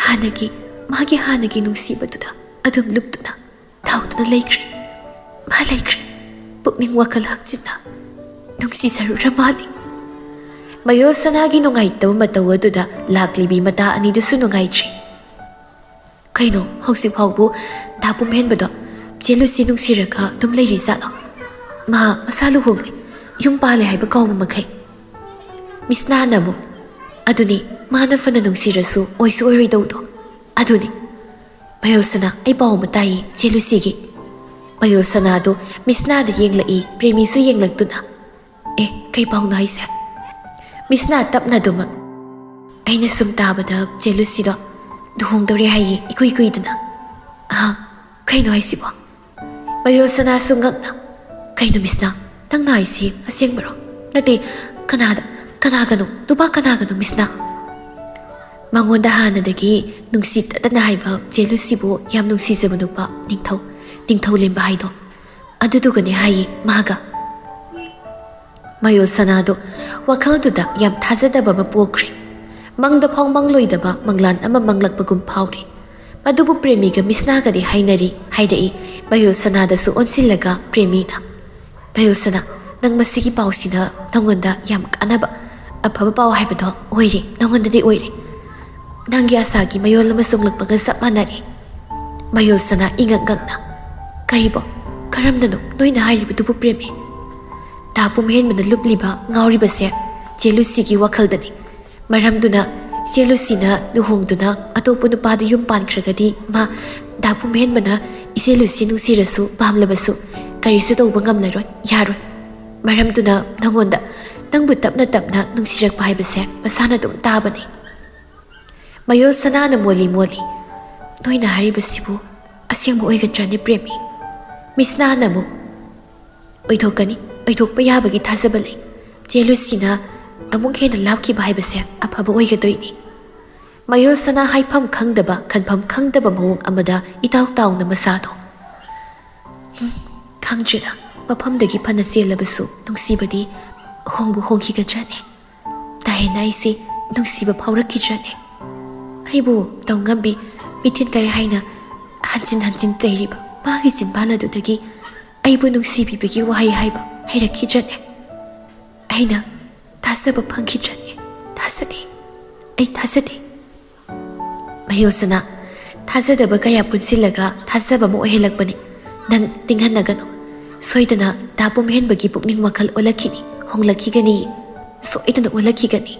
ꯍꯥꯟꯅꯒꯤ, ꯃꯥꯒꯤ ꯍꯥꯟꯅꯒꯤ ꯅꯨꯡꯁꯤꯕꯗꯨꯗ ꯑꯗꯨꯝ ꯂꯨꯞꯇꯨꯅ ꯊꯥꯎꯗꯨꯅ ꯂꯩꯈ꯭ꯔꯦ꯫ ꯃꯥ ꯂꯩꯈ꯭ꯔꯦ꯫ ꯄꯨꯛꯅꯤꯡ ꯋꯥꯈꯜ ꯍꯛꯆꯤꯟꯅ ꯅꯨꯡꯁꯤꯖꯔꯨꯔ ꯃꯥꯜꯂꯤ꯫" ꯃꯌꯣꯜ ꯁꯅꯥꯒꯤ ꯅꯨꯡꯉꯥꯏꯇꯕ ꯃꯇꯧ ꯑꯗꯨꯗ ꯂꯥꯛꯂꯤꯕꯤ ꯃꯇꯥ ꯑꯅꯤꯗꯨꯁꯨ ꯅꯨꯡꯉꯥꯏꯇ꯭ꯔꯦ꯫ "ꯀꯩꯅꯣ, ꯍꯧꯖꯤꯛ ꯐꯥꯎꯕ ꯗꯥ ꯄꯨꯝꯍꯦꯟꯕꯗꯣ ꯆꯦ ꯂꯨꯁꯤ ꯅꯨꯡꯁꯤꯔꯒ ꯑꯗꯨꯝ ꯂꯩꯔꯤ ꯖꯥꯠꯂꯣ? ꯃꯥ ꯃꯁꯥ ꯂꯨꯍꯣꯡꯂꯦ, ꯌꯨꯝ ꯄꯥꯜꯂꯦ ꯍꯥꯏꯕ ꯀꯥꯎꯕ ꯃꯈꯩ꯫ ꯃꯤꯁꯅꯥꯅ ꯑꯃꯨꯛ, "ꯑꯗꯨꯅꯤ, ꯃꯥꯅ ꯐꯅ ꯅꯨꯡꯁꯤꯔꯁꯨ ꯑꯣꯏꯁꯨ ꯑꯣꯏꯔꯣꯏꯗꯧꯗꯣ꯫ ꯑꯗꯨꯅꯤ, ꯃꯌꯣꯜꯁꯅꯥ, ꯑꯩ ꯄꯥꯎ ꯑꯃ ꯇꯥꯏꯌꯦ ꯆꯦ ꯂꯨꯁꯤꯒꯤ꯫" ꯃꯌꯣꯜꯁꯅꯥꯗꯨ ꯃꯤꯁꯅꯥꯗ ꯌꯦꯡꯂꯛꯏ, ꯄ꯭ꯔꯦꯃꯤꯁꯨ ꯌꯦꯡꯂꯛꯇꯨꯅ꯫ "ꯑꯦ, ꯀꯩ ꯄꯥꯎꯅꯣ ꯍꯥꯏꯁꯦ?" ꯃꯤꯁꯅꯥ ꯇꯞꯅ ꯑꯗꯨꯃꯛ, "ꯑꯩꯅ ꯁꯨꯝ ꯇꯥꯕꯗ ꯆꯦ ꯂꯨꯁꯤꯗꯣ ꯂꯨꯍꯣꯡꯗꯧꯔꯦ ꯍꯥꯏꯌꯦ ꯏꯀꯨꯏ ꯀꯨꯏꯗꯅ꯫" "ꯑꯍ, ꯀꯩꯅꯣ ꯍꯥꯏꯁꯤꯕꯣ?" ꯃꯌꯣꯜꯁꯅꯥꯁꯨ ꯉꯛꯅ, "ꯀꯩꯅꯣ ꯃꯤꯁꯅꯥ, ꯅꯪꯅ ꯍꯥꯏꯁꯤ ꯑꯁꯦꯡꯕꯔꯣ? ꯅꯠꯇꯦ, ꯀꯅꯥꯗ, ꯀꯅꯥꯒꯅꯣ, ꯅꯨꯄꯥ ꯀꯅꯥꯒꯅꯣ ꯃꯤꯁꯅꯥ?" ꯃꯉꯣꯟꯗ ꯍꯥꯟꯅꯗꯒꯤ ꯅꯨꯡꯁꯤꯇꯗꯅ ꯍꯥꯏꯕ ꯆꯦ ꯂꯨꯁꯤꯕꯨ ꯌꯥꯝ ꯅꯨꯡꯁꯤꯖꯕ ꯅꯨꯄꯥ ꯅꯤꯡꯊꯧ, ꯅꯤꯡꯊꯧ ꯂꯦꯝꯕ ꯍꯥꯏꯗꯣ, ꯑꯗꯨꯗꯨꯒꯅꯦ ꯍꯥꯏꯌꯦ ꯃꯥꯒ꯫ ꯃꯌꯣꯜꯁꯅꯥꯗꯣ ꯋꯥꯈꯜꯗꯨꯗ ꯌꯥꯝ ꯊꯥꯖꯗꯕ ꯑꯃ ꯄꯣꯛꯈ꯭ꯔꯦ꯫ ꯃꯪꯗ ꯐꯥꯎ ꯃꯪꯂꯣꯏꯗꯕ ꯃꯪꯂꯥꯟ ꯑꯃ ꯃꯪꯂꯛꯄꯒꯨꯝ ꯐꯥꯎꯔꯦ꯫ ꯃꯗꯨꯕꯨ ꯄ꯭ꯔꯦꯃꯤꯒ ꯃꯤꯁꯅꯥꯒꯗꯤ ꯍꯥꯏꯅꯔꯤ ꯍꯥꯏꯔꯛꯏ ꯃꯌꯣꯜꯁꯅꯥꯗꯁꯨ ꯑꯣꯟꯁꯤꯜꯂꯒ ꯄ꯭ꯔꯦꯃꯤꯅ꯫ "ꯃꯌꯣꯜꯁꯅꯥ, ꯅꯪ ꯃꯁꯤꯒꯤ ꯄꯥꯎꯁꯤꯅ ꯅꯪꯉꯣꯟꯗ ꯌꯥꯝ ꯀꯥꯟꯅꯕ, ꯑꯐꯕ ꯄꯥꯎ ꯍꯥꯏꯕꯗꯣ ꯑꯣꯏꯔꯦ, ꯅꯪꯉꯣꯟꯗꯗꯤ ꯑꯣꯏꯔꯦ꯫ ꯅꯪꯒꯤ ꯑꯥꯁꯥꯒꯤ ꯃꯌꯣꯜ ꯑꯃ ꯆꯣꯡꯂꯛꯄꯒ ꯆꯞ ꯃꯥꯟꯅꯔꯦ꯫" ꯃꯌꯣꯜꯁꯅꯥ ꯏꯉꯛ ꯉꯛꯅ, "ꯀꯔꯤꯕꯣ? ꯀꯔꯝꯅꯅꯣ ꯅꯣꯏꯅ ꯍꯥꯏꯔꯤꯕꯗꯨꯕꯨ ꯄ꯭ꯔꯦꯃꯤ?" ꯗꯥ ꯄꯨꯝꯍꯦꯟꯕꯅ ꯂꯨꯞꯂꯤꯕ, ꯉꯥꯎꯔꯤꯕꯁꯦ ꯆꯦ ꯂꯨꯁꯤꯒꯤ ꯋꯥꯈꯜꯗꯅꯤ꯫ ꯃꯔꯝꯗꯨꯅ ꯏꯆꯦ ꯂꯨꯁꯤꯅ ꯂꯨꯍꯣꯡꯗꯨꯅ ꯑꯇꯣꯞꯄ ꯅꯨꯄꯥꯗ ꯌꯨꯝ ꯄꯥꯟꯈ꯭ꯔꯒꯗꯤ ꯃꯥ, ꯗꯥ ꯄꯨꯝꯍꯦꯟꯕꯅ ꯏꯆꯦ ꯂꯨꯁꯤ ꯅꯨꯡꯁꯤꯔꯁꯨ ꯄꯥꯝꯂꯕꯁꯨ ꯀꯔꯤꯁꯨ ꯇꯧꯕ ꯉꯝꯂꯔꯣꯏ, ꯌꯥꯔꯣꯏ꯫ ꯃꯔꯝꯗꯨꯅ ꯅꯪꯉꯣꯟꯗ, ꯅꯪꯕꯨ ꯇꯞꯅ ꯇꯞꯅ ꯅꯨꯡꯁꯤꯔꯛꯄ ꯍꯥꯏꯕꯁꯦ ꯃꯁꯥꯅ ꯑꯗꯨꯝ ꯇꯥꯕꯅꯤ꯫ ꯃꯌꯣꯜꯁꯅꯥꯅ ꯃꯣꯜꯂꯤ ꯃꯣꯜꯂꯤ, "ꯅꯣꯏꯅ ꯍꯥꯏꯔꯤꯕꯁꯤꯕꯨ ꯑꯁꯦꯡꯕ ꯑꯣꯏꯒꯗ꯭ꯔꯅꯦ ꯄ꯭ꯔꯦꯃꯤ?" ꯃꯤꯁꯅꯥꯅ ꯑꯃꯨꯛ, "ꯑꯣꯏꯊꯣꯛꯀꯅꯤ, ꯑꯣꯏꯊꯣꯛꯄ ꯌꯥꯕꯒꯤ ꯊꯥꯖꯕ ꯂꯩ꯫ ꯆꯦ ꯂꯨꯁꯤꯅ ꯑꯃꯨꯛ ꯍꯦꯟꯅ ꯂꯥꯞꯈꯤꯕ ꯍꯥꯏꯕꯁꯦ ꯑꯐꯕ ꯑꯣꯏꯒꯗꯣꯏꯅꯤ꯫" ꯃꯌꯣꯜꯁꯅꯥ ꯍꯥꯏꯐꯝ ꯈꯪꯗꯕ, ꯈꯟꯐꯝ ꯈꯪꯗꯕ ꯃꯑꯣꯡ ꯑꯃꯗ ꯏꯇꯥꯎ ꯇꯥꯎꯅ ꯃꯁꯥꯗꯣ, "ꯍꯨꯝ, ꯈꯪꯗ꯭ꯔꯦꯗ, ꯃꯐꯝꯗꯒꯤ ꯐꯅ ꯆꯦꯜꯂꯕꯁꯨ ꯅꯨꯡꯁꯤꯕꯗꯤ ꯍꯣꯡꯕꯨ ꯍꯣꯡꯈꯤꯒꯗ꯭ꯔꯅꯦ? ꯇꯥꯍꯦꯟꯅ ꯑꯩꯁꯦ ꯅꯨꯡꯁꯤꯕ ꯐꯥꯎꯔꯛꯈꯤꯗ꯭ꯔꯅꯦ? ꯑꯩꯕꯨ ꯇꯧꯉꯝꯕꯤ ꯃꯤꯊꯤꯟ ꯀꯥꯏ ꯍꯥꯏꯅ ꯍꯟꯖꯤꯟ ꯍꯟꯖꯤꯟ ꯆꯩꯔꯤꯕ ꯃꯥꯒꯤ ꯆꯤꯟꯕꯥꯜ ꯑꯗꯨꯗꯒꯤ ꯑꯩꯕꯨ ꯅꯨꯡꯁꯤꯕꯤꯕꯒꯤ ꯋꯥꯍꯩ ꯍꯥꯏꯕ ꯍꯩꯔꯛꯈꯤꯗ꯭ꯔꯅꯦ? ꯑꯩꯅ ꯊꯥꯖꯕ ꯐꯪꯈꯤꯗ꯭ꯔꯅꯦ? ꯊꯥꯖꯗꯦ, ꯑꯩ ꯊꯥꯖꯗꯦ꯫" ꯃꯌꯣꯜꯁꯅꯥ, ꯊꯥꯖꯗꯕ ꯀꯌꯥ ꯄꯨꯟꯁꯤꯜꯂꯒ ꯊꯥꯖꯕ ꯑꯃ ꯑꯣꯏꯍꯜꯂꯛꯄꯅꯤ꯫ ꯅꯪ ꯅꯤꯡꯍꯟꯅꯒꯅꯨ꯫ ꯁꯣꯏꯗꯅ ꯄꯨꯝꯍꯦꯟꯕꯒꯤ ꯄꯨꯛꯅꯤꯡ ꯋꯥꯈꯜ ꯑꯣꯜꯂꯛꯈꯤꯅꯤ, ꯍꯣꯡꯂꯛꯈꯤꯒꯅꯤ, ꯁꯣꯏꯗꯅ ꯑꯣꯜꯂꯛꯈꯤꯒꯅꯤ꯫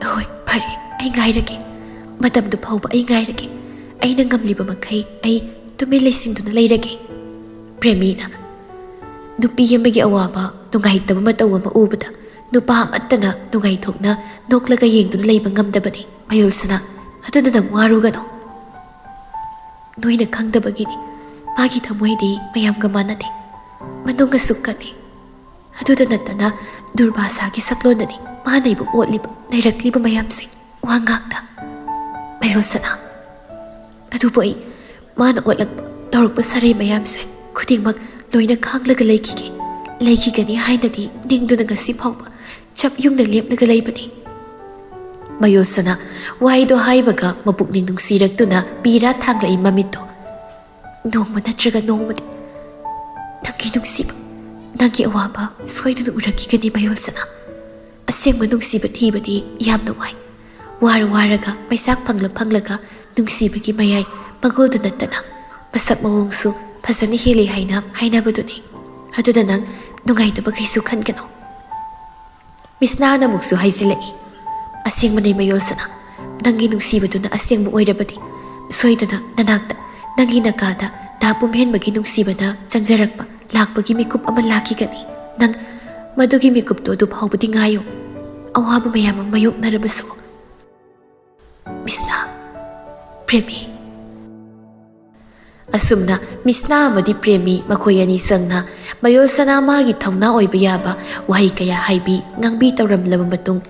ꯍꯣꯏ, ꯐꯔꯦ, ꯑꯩ ꯉꯥꯏꯔꯒꯦ꯫ ꯃꯇꯝꯗꯨ ꯐꯥꯎꯕ ꯑꯩ ꯉꯥꯏꯔꯒꯦ꯫ ꯑꯩꯅ ꯉꯝꯂꯤꯕ ꯃꯈꯩ ꯑꯩ ꯇꯨꯃꯤꯟ ꯂꯩꯁꯤꯟꯗꯨꯅ ꯂꯩꯔꯒꯦ꯫ ꯄ꯭ꯔꯦꯃꯤꯅ ꯅꯨꯄꯤ ꯑꯃꯒꯤ ꯑꯋꯥꯕ, ꯅꯨꯡꯉꯥꯏꯇꯕ ꯃꯇꯧ ꯑꯃ ꯎꯕꯗ ꯅꯨꯄꯥ ꯑꯃꯠꯇꯅ ꯅꯨꯡꯉꯥꯏꯊꯣꯛꯅ ꯅꯣꯛꯂꯒ ꯌꯦꯡꯗꯨꯅ ꯂꯩꯕ ꯉꯝꯗꯕꯅꯤ꯫ ꯃꯌꯣꯜꯁꯅꯥ, ꯑꯗꯨꯅ ꯅꯪ ꯋꯥꯔꯨꯒꯅꯨ꯫ ꯅꯣꯏꯅ ꯈꯪꯗꯕꯒꯤꯅꯤ꯫ ꯃꯥꯒꯤ ꯊꯃꯣꯏꯗꯤ ꯃꯌꯥꯝꯒ ꯃꯥꯟꯅꯗꯦ꯫ ꯃꯅꯨꯡ ꯑꯁꯨꯛ ꯀꯜꯂꯤ꯫ ꯑꯗꯨꯗ ꯅꯠꯇꯅ ꯗꯨꯔꯕꯥꯁꯥꯒꯤ ꯁꯛꯂꯣꯟꯗꯅꯤ ꯃꯥꯅ ꯑꯩꯕꯨ ꯑꯣꯠꯂꯤꯕ, ꯅꯩꯔꯛꯂꯤꯕ ꯃꯌꯥꯝꯁꯦ꯫ ꯋꯥ ꯉꯥꯛꯇ꯫ ꯃꯌꯣꯜꯁꯅꯥ, ꯑꯗꯨꯕꯨ ꯑꯩ ꯃꯥꯅ ꯑꯣꯠꯂꯛꯄ, ꯇꯧꯔꯛꯄ ꯁꯔꯩ ꯃꯌꯥꯝꯁꯦ ꯈꯨꯗꯤꯡꯃꯛ ꯂꯣꯏꯅ ꯈꯥꯡꯂꯒ ꯂꯩꯈꯤꯒꯦ, ꯂꯩꯈꯤꯒꯅꯤ ꯍꯥꯏꯅꯗꯤ ꯅꯤꯡꯗꯨꯅ ꯉꯁꯤ ꯐꯥꯎꯕ ꯆꯞ ꯌꯨꯡꯅ ꯂꯦꯞꯂꯒ ꯂꯩꯕꯅꯤ꯫ ꯃꯌꯣꯜꯁꯅꯥ ꯋꯥꯍꯩꯗꯣ ꯍꯥꯏꯕꯒ ꯃꯄꯨꯛꯅꯤꯡ ꯅꯨꯡꯁꯤꯔꯛꯇꯨꯅ ꯄꯤꯔꯥ ꯊꯥꯡꯂꯛꯏ ꯃꯃꯤꯠꯇꯣ꯫ ꯅꯣꯡꯃ ꯅꯠꯇ꯭ꯔꯒ ꯅꯣꯡꯃꯗꯤ ꯅꯪꯒꯤ ꯅꯨꯡꯁꯤꯕ, ꯅꯪꯒꯤ ꯑꯋꯥꯕ ꯁꯣꯏꯗꯅ ꯎꯔꯛꯈꯤꯒꯅꯤ ꯃꯌꯣꯜꯁꯅꯥ꯫ ꯑꯁꯦꯡꯕ ꯅꯨꯡꯁꯤꯕ ꯊꯤꯕꯗꯤ ꯌꯥꯝꯅ ꯋꯥꯏ꯫ ꯋꯥꯔ ꯋꯥꯔꯒ, ꯃꯩꯁꯥꯛ ꯐꯪꯂ ꯐꯪꯂꯒ ꯅꯨꯡꯁꯤꯕꯒꯤ ꯃꯌꯥꯏ ꯃꯒꯨꯜꯗ ꯅꯠꯇꯅ ꯃꯁꯛ ꯃꯑꯣꯡꯁꯨ ꯐꯖꯅ ꯍꯦꯜꯂꯤ ꯍꯥꯏꯅ ꯍꯥꯏꯅꯕꯗꯨꯅꯤ꯫ ꯑꯗꯨꯗ ꯅꯪ ꯅꯨꯡꯉꯥꯏꯇꯕ ꯀꯩꯁꯨ ꯈꯟꯒꯅꯨ꯫ ꯃꯤꯁꯅꯥꯅ ꯑꯃꯨꯛꯁꯨ ꯍꯥꯏꯖꯤꯜꯂꯛꯏ, "ꯑꯁꯦꯡꯕꯅꯦ ꯃꯌꯣꯜꯁꯅꯥ, ꯅꯪꯒꯤ ꯅꯨꯡꯁꯤꯕꯗꯨꯅ ꯑꯁꯦꯡꯕ ꯑꯣꯏꯔꯕꯗꯤ ꯁꯣꯏꯗꯅ ꯅꯅꯥꯛꯇ, ꯅꯪꯒꯤ ꯅꯀꯥꯗ ꯗꯥ ꯄꯨꯝꯍꯦꯟꯕꯒꯤ ꯅꯨꯡꯁꯤꯕꯅ ꯆꯪꯖꯔꯛꯄ, ꯂꯥꯛꯄꯒꯤ ꯃꯤꯀꯨꯞ ꯑꯃ ꯂꯥꯛꯈꯤꯒꯅꯤ꯫ ꯅꯪ ꯃꯗꯨꯒꯤ ꯃꯤꯀꯨꯞꯇꯣ ꯑꯗꯨ ꯐꯥꯎꯕꯗꯤ ꯉꯥꯏꯌꯨ꯫ ꯑꯋꯥꯕ ꯃꯌꯥꯝ ꯑꯃ ꯃꯥꯌꯣꯛꯅꯔꯕꯁꯨ꯫" ꯃꯤꯁꯅꯥ, ꯄ꯭ꯔꯦꯃꯤ꯫ ꯑꯁꯨꯝꯅ ꯃꯤꯁꯅꯥ ꯑꯃꯗꯤ ꯄ꯭ꯔꯦꯃꯤ ꯃꯈꯣꯏ ꯑꯅꯤ ꯆꯪꯅ ꯃꯌꯣꯜꯁꯅꯥ ꯃꯥꯒꯤ ꯊꯧꯅꯥ ꯑꯣꯏꯕ ꯌꯥꯕ ꯋꯥꯍꯩ ꯀꯌꯥ ꯍꯥꯏꯕꯤ ꯉꯥꯡꯕꯤ ꯇꯧꯔꯝꯂꯕ ꯃꯇꯨꯡ,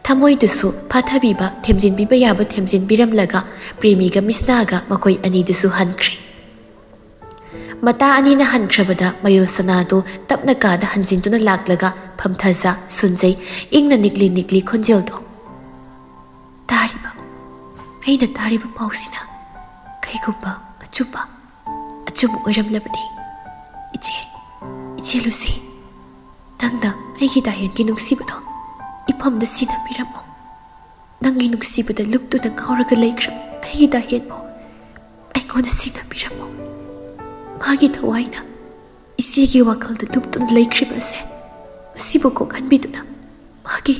ꯊꯃꯣꯏꯗꯨꯁꯨ ꯐꯥꯊꯕꯤꯕ, ꯊꯦꯝꯖꯤꯟꯕꯤꯕ ꯌꯥꯕ ꯊꯦꯝꯖꯤꯟꯕꯤꯔꯝꯂꯒ ꯄ꯭ꯔꯦꯃꯤꯒ ꯃꯤꯁꯅꯥꯒ ꯃꯈꯣꯏ ꯑꯅꯤꯗꯨꯁꯨ ꯍꯟꯈ꯭ꯔꯦ꯫ ꯃꯇꯥ ꯑꯅꯤꯅ ꯍꯟꯈ꯭ꯔꯕꯗ ꯃꯌꯣꯜꯁꯅꯥꯗꯨ ꯇꯞꯅ ꯀꯥꯗ ꯍꯟꯖꯤꯟꯗꯨꯅ ꯂꯥꯛꯂꯒ ꯐꯝꯊꯖ ꯁꯨꯟꯖꯩ, ꯏꯪꯅ ꯅꯤꯛꯂꯤ ꯅꯤꯛꯂꯤ ꯈꯣꯟꯖꯦꯜꯗꯣ꯫ ꯇꯥꯔꯤꯕ, ꯑꯩꯅ ꯇꯥꯔꯤꯕ ꯄꯥꯎꯁꯤꯅ ꯀꯩꯒꯨꯝꯕ ꯑꯆꯨꯝꯕ, ꯑꯆꯨꯝꯕ ꯑꯣꯏꯔꯝꯂꯕꯗꯤ, ꯏꯆꯦ, ꯏꯆꯦ ꯂꯨꯁꯤ, ꯅꯪꯅ ꯑꯩꯒꯤ ꯗꯥꯍꯦꯟꯒꯤ ꯅꯨꯡꯁꯤꯕꯗꯣ ꯏꯐꯝꯗ ꯁꯤꯟꯅꯕꯤꯔꯝꯃꯣ꯫ ꯅꯪꯒꯤ ꯅꯨꯡꯁꯤꯕꯗ ꯂꯨꯞꯇꯨꯅ ꯉꯥꯎꯔꯒ ꯂꯩꯈ꯭ꯔꯕ ꯑꯩꯒꯤ ꯗꯥꯍꯦꯟꯕꯨ ꯑꯩꯉꯣꯟꯗ ꯁꯤꯟꯅꯕꯤꯔꯝꯃꯣ꯫ ꯃꯥꯒꯤ ꯊꯋꯥꯏꯅ ꯏꯆꯦꯒꯤ ꯋꯥꯈꯜꯗ ꯂꯨꯞꯇꯨꯅ ꯂꯩꯈ꯭ꯔꯤꯕ ꯑꯁꯦ ꯃꯁꯤꯕꯨ ꯀꯣꯛꯍꯟꯕꯤꯗꯨꯅ ꯃꯥꯒꯤ,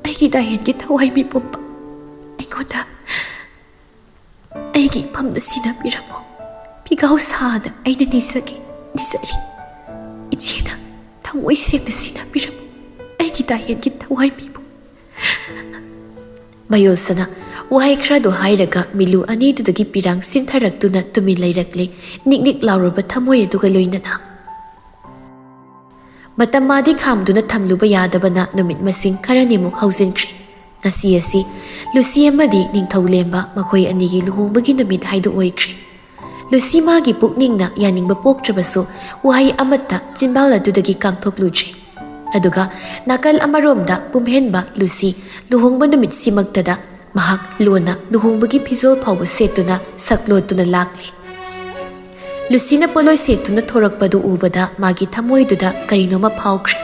ꯑꯩꯒꯤ ꯗꯥꯏꯌꯦꯟꯒꯤ ꯊꯋꯥꯏ ꯃꯤꯄꯨꯝꯕ ꯑꯩꯉꯣꯟꯗ ꯑꯩꯒꯤ ꯏꯐꯝꯗ ꯁꯤꯟꯅꯕꯤꯔꯝꯃꯣ꯫ ꯄꯤꯒꯥꯎ ꯁꯥꯗ ꯑꯩꯅ ꯅꯤꯖꯒꯦ, ꯅꯤꯖꯔꯤ꯫ ꯏꯆꯦꯅ ꯊꯃꯣꯏ ꯁꯦꯡꯅ ꯁꯤꯟꯅꯕꯤꯔꯝꯃꯣ ꯑꯩꯒꯤ ꯗꯥꯏꯌꯦꯟꯒꯤ ꯊꯋꯥꯏ ꯃꯤꯕꯨ꯫ ꯃꯌꯣꯜꯁꯅ ꯋꯥꯍꯩ ꯈꯔꯗꯨ ꯍꯥꯏꯔꯒ ꯃꯤꯂꯨ ꯑꯅꯤꯗꯨꯗꯒꯤ ꯄꯤꯔꯥꯡ ꯁꯤꯟꯊꯔꯛꯇꯨꯅ ꯇꯨꯃꯤꯟ ꯂꯩꯔꯛꯂꯦ, ꯅꯤꯛ ꯅꯤꯛ ꯂꯥꯎꯔꯕ ꯊꯃꯣꯏ ꯑꯗꯨꯒ ꯂꯣꯏꯅꯅ꯫ ꯃꯇꯝ ꯃꯥꯗꯤ ꯈꯥꯝꯗꯨꯅ ꯊꯝꯂꯨꯕ ꯌꯥꯗꯕꯅ ꯅꯨꯃꯤꯠ ꯃꯁꯤꯡ ꯈꯔꯅꯤꯃꯨꯛ ꯍꯧꯖꯤꯟꯈ꯭ꯔꯦ꯫ ꯉꯁꯤ ꯑꯁꯤ ꯂꯨꯁꯤ ꯑꯃꯗꯤ ꯅꯤꯡꯊꯧ ꯂꯦꯝꯕ ꯃꯈꯣꯏ ꯑꯅꯤꯒꯤ ꯂꯨꯍꯣꯡꯕꯒꯤ ꯅꯨꯃꯤꯠ ꯍꯥꯏꯗꯨ ꯑꯣꯏꯈ꯭ꯔꯦ꯫ ꯂꯨꯁꯤ ꯃꯥꯒꯤ ꯄꯨꯛꯅꯤꯡꯅ ꯌꯥꯅꯤꯡꯕ ꯄꯣꯛꯇ꯭ꯔꯕꯁꯨ ꯋꯥꯍꯩ ꯑꯃꯠꯇ ꯆꯤꯟꯕꯥꯜ ꯑꯗꯨꯗꯒꯤ ꯀꯥꯡꯊꯣꯛꯂꯨꯗ꯭ꯔꯦ꯫ ꯑꯗꯨꯒ ꯅꯥꯀꯜ ꯑꯃꯔꯣꯝꯗ ꯄꯨꯝꯍꯦꯟꯕ ꯂꯨꯁꯤ ꯂꯨꯍꯣꯡꯕ ꯅꯨꯃꯤꯠꯁꯤꯃꯛꯇꯗ ꯃꯍꯥꯛ ꯂꯣꯟꯅ ꯂꯨꯍꯣꯡꯕꯒꯤ ꯐꯤꯖꯣꯜ ꯐꯥꯎꯕ ꯁꯦꯠꯇꯨꯅ ꯁꯛꯂꯣꯠꯇꯨꯅ ꯂꯥꯛꯂꯦ꯫ ꯂꯨꯁꯤꯅ ꯄꯣꯠꯂꯣꯏ ꯁꯦꯠꯇꯨꯅ ꯊꯣꯔꯛꯄꯗꯨ ꯎꯕꯗ ꯃꯥꯒꯤ ꯊꯃꯣꯏꯗꯨꯗ ꯀꯔꯤꯅꯣꯃ ꯐꯥꯎꯈ꯭ꯔꯦ꯫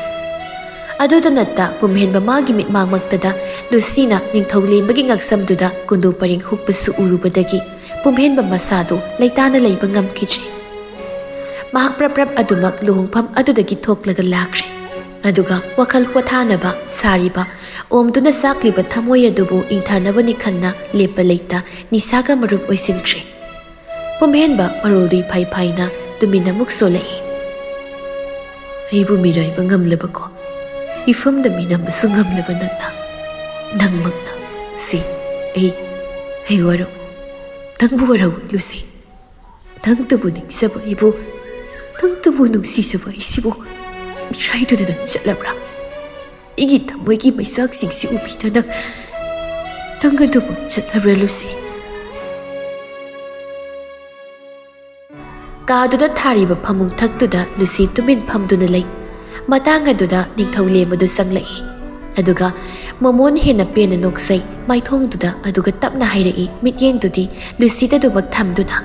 ꯑꯗꯨꯗ ꯅꯠꯇ ꯄꯨꯝꯍꯦꯟꯕ ꯃꯥꯒꯤ ꯃꯤꯠꯃꯥꯡꯃꯛꯇꯗ ꯂꯨꯁꯤꯅ ꯅꯤꯡꯊꯧ ꯂꯦꯝꯕꯒꯤ ꯉꯛꯁꯝꯗꯨꯗ ꯀꯨꯟꯗꯨ ꯄꯔꯤꯡ ꯍꯨꯛꯄꯁꯨ ꯎꯔꯨꯕꯗꯒꯤ ꯄꯨꯝꯍꯦꯟꯕ ꯃꯁꯥꯗꯨ ꯂꯩꯇꯥꯅ ꯂꯩꯕ ꯉꯝꯈꯤꯗ꯭ꯔꯦ꯫ ꯃꯍꯥꯛ ꯄ꯭ꯔꯞ ꯄ꯭ꯔꯞ ꯑꯗꯨꯃꯛ ꯂꯨꯍꯣꯡꯐꯝ ꯑꯗꯨꯗꯒꯤ ꯊꯣꯛꯂꯒ ꯂꯥꯛꯈ꯭ꯔꯦ꯫ ꯑꯗꯨꯒ ꯋꯥꯈꯜ ꯄꯣꯊꯥꯅꯕ ꯁꯥꯔꯤꯕ, ꯑꯣꯝꯗꯨꯅ ꯆꯥꯛꯂꯤꯕ ꯊꯃꯣꯏ ꯑꯗꯨꯕꯨ ꯏꯪꯊꯅꯕꯅꯤ ꯈꯟꯅ ꯂꯦꯞꯄ ꯂꯩꯇ ꯅꯤꯁꯥꯒ ꯃꯔꯨꯞ ꯑꯣꯏꯁꯤꯟꯈ꯭ꯔꯦ꯫ ꯄꯨꯝꯍꯦꯟꯕ ꯃꯔꯣꯜꯗꯨ ꯏꯐꯥꯏ ꯐꯥꯏꯅ ꯇꯨꯃꯤꯟ ꯑꯃꯨꯛ ꯁꯣꯜꯂꯛꯏ꯫ ꯑꯩꯕꯨ ꯃꯤꯔꯥꯏꯕ ꯉꯝꯂꯕꯀꯣ, ꯏꯐꯝꯗ ꯃꯤꯅꯝꯕꯁꯨ ꯉꯝꯂꯕ ꯅꯪꯅ, ꯅꯪꯃꯛꯅ꯫ ꯁꯤ, ꯑꯩ, ꯑꯩ ꯋꯥꯔꯧ, ꯅꯪꯕꯨ ꯋꯥꯔꯧꯏ ꯂꯨꯁꯤ꯫ ꯅꯪꯇꯕꯨ ꯅꯤꯡꯖꯕ ꯑꯩꯕꯨ, ꯅꯪꯇꯕꯨ ꯅꯨꯡꯁꯤꯖꯕ ꯑꯩꯁꯤꯕꯨ ꯃꯤꯔꯥꯏꯗꯨꯅ ꯅꯪ ꯆꯠꯂꯕ꯭ꯔꯥ? ꯑꯩꯒꯤ ꯊꯃꯣꯏꯒꯤ ꯃꯩꯆꯥꯛꯁꯤꯡꯁꯤ ꯎꯕꯤꯗ ꯅꯪ, ꯅꯪ ꯑꯗꯨꯃꯛ ꯆꯠꯂꯕ꯭ꯔꯥ ꯂꯨꯁꯤ? ꯀꯥꯗꯨꯗ ꯊꯥꯔꯤꯕ ꯐꯃꯨꯡ ꯊꯛꯇꯨꯗ ꯂꯨꯁꯤ ꯇꯨꯃꯤꯟ ꯐꯝꯗꯨꯅ ꯂꯩ꯫ ꯃꯇꯥꯡ ꯑꯗꯨꯗ ꯅꯤꯡꯊꯧ ꯂꯦꯝꯕꯗꯨ ꯆꯪꯂꯛꯏ꯫ ꯑꯗꯨꯒ ꯃꯃꯣꯟ ꯍꯦꯟꯅ ꯄꯦꯟꯅ ꯅꯣꯛꯆꯩ ꯃꯥꯏꯊꯣꯡꯗꯨꯗ, ꯑꯗꯨꯒ ꯇꯞꯅ ꯍꯥꯏꯔꯛꯏ, ꯃꯤꯠꯌꯦꯡꯗꯨꯗꯤ ꯂꯨꯁꯤꯗ ꯑꯗꯨꯃꯛ ꯊꯝꯗꯨꯅ꯫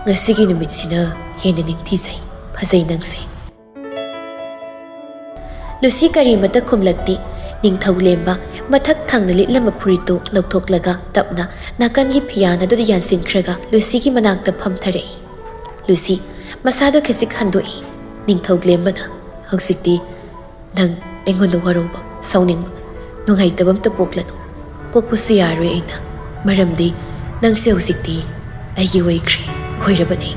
ꯉꯁꯤꯒꯤ ꯅꯨꯃꯤꯠꯁꯤꯅ ꯍꯦꯟꯅ ꯅꯤꯡꯊꯤꯖꯩ, ꯐꯖꯩ ꯅꯪꯁꯦ꯫ ꯂꯨꯁꯤ ꯀꯔꯤꯃꯇ ꯈꯨꯝꯂꯛꯇꯦ꯫ ꯅꯤꯡꯊꯧ ꯂꯦꯝꯕ ꯃꯊꯛ ꯊꯪꯅ ꯂꯤꯠꯂꯝꯕ ꯐꯨꯔꯤꯠꯇꯨ ꯂꯧꯊꯣꯛꯂꯒ ꯇꯞꯅ ꯅꯥꯀꯟꯒꯤ ꯐꯤꯌꯥꯟ ꯑꯗꯨꯗ ꯌꯥꯟꯁꯤꯟꯈ꯭ꯔꯒ ꯂꯨꯁꯤꯒꯤ ꯃꯅꯥꯛꯇ ꯐꯝꯊꯔꯛꯏ꯫ ꯂꯨꯁꯤ, ꯃꯁꯥꯗꯣ ꯈꯖꯤꯛ ꯍꯟꯗꯣꯛꯏ꯫ ꯅꯤꯡꯊꯧ ꯂꯦꯝꯕꯅ, "ꯍꯧꯖꯤꯛꯇꯤ ꯅꯪ ꯑꯩꯉꯣꯟꯗ ꯋꯥꯔꯧꯕ, ꯁꯥꯎꯅꯤꯡꯕ, ꯅꯨꯡꯉꯥꯏꯇꯕ ꯑꯝꯇ ꯄꯣꯛꯂꯅꯨ꯫ ꯄꯣꯛꯄꯁꯨ ꯌꯥꯔꯣꯏ ꯑꯩꯅ, ꯃꯔꯝꯗꯤ ꯅꯪꯁꯦ ꯍꯧꯖꯤꯛꯇꯤ ꯑꯩꯒꯤ ꯑꯣꯏꯈ꯭ꯔꯦ, ꯑꯣꯏꯔꯕꯅꯤ"꯫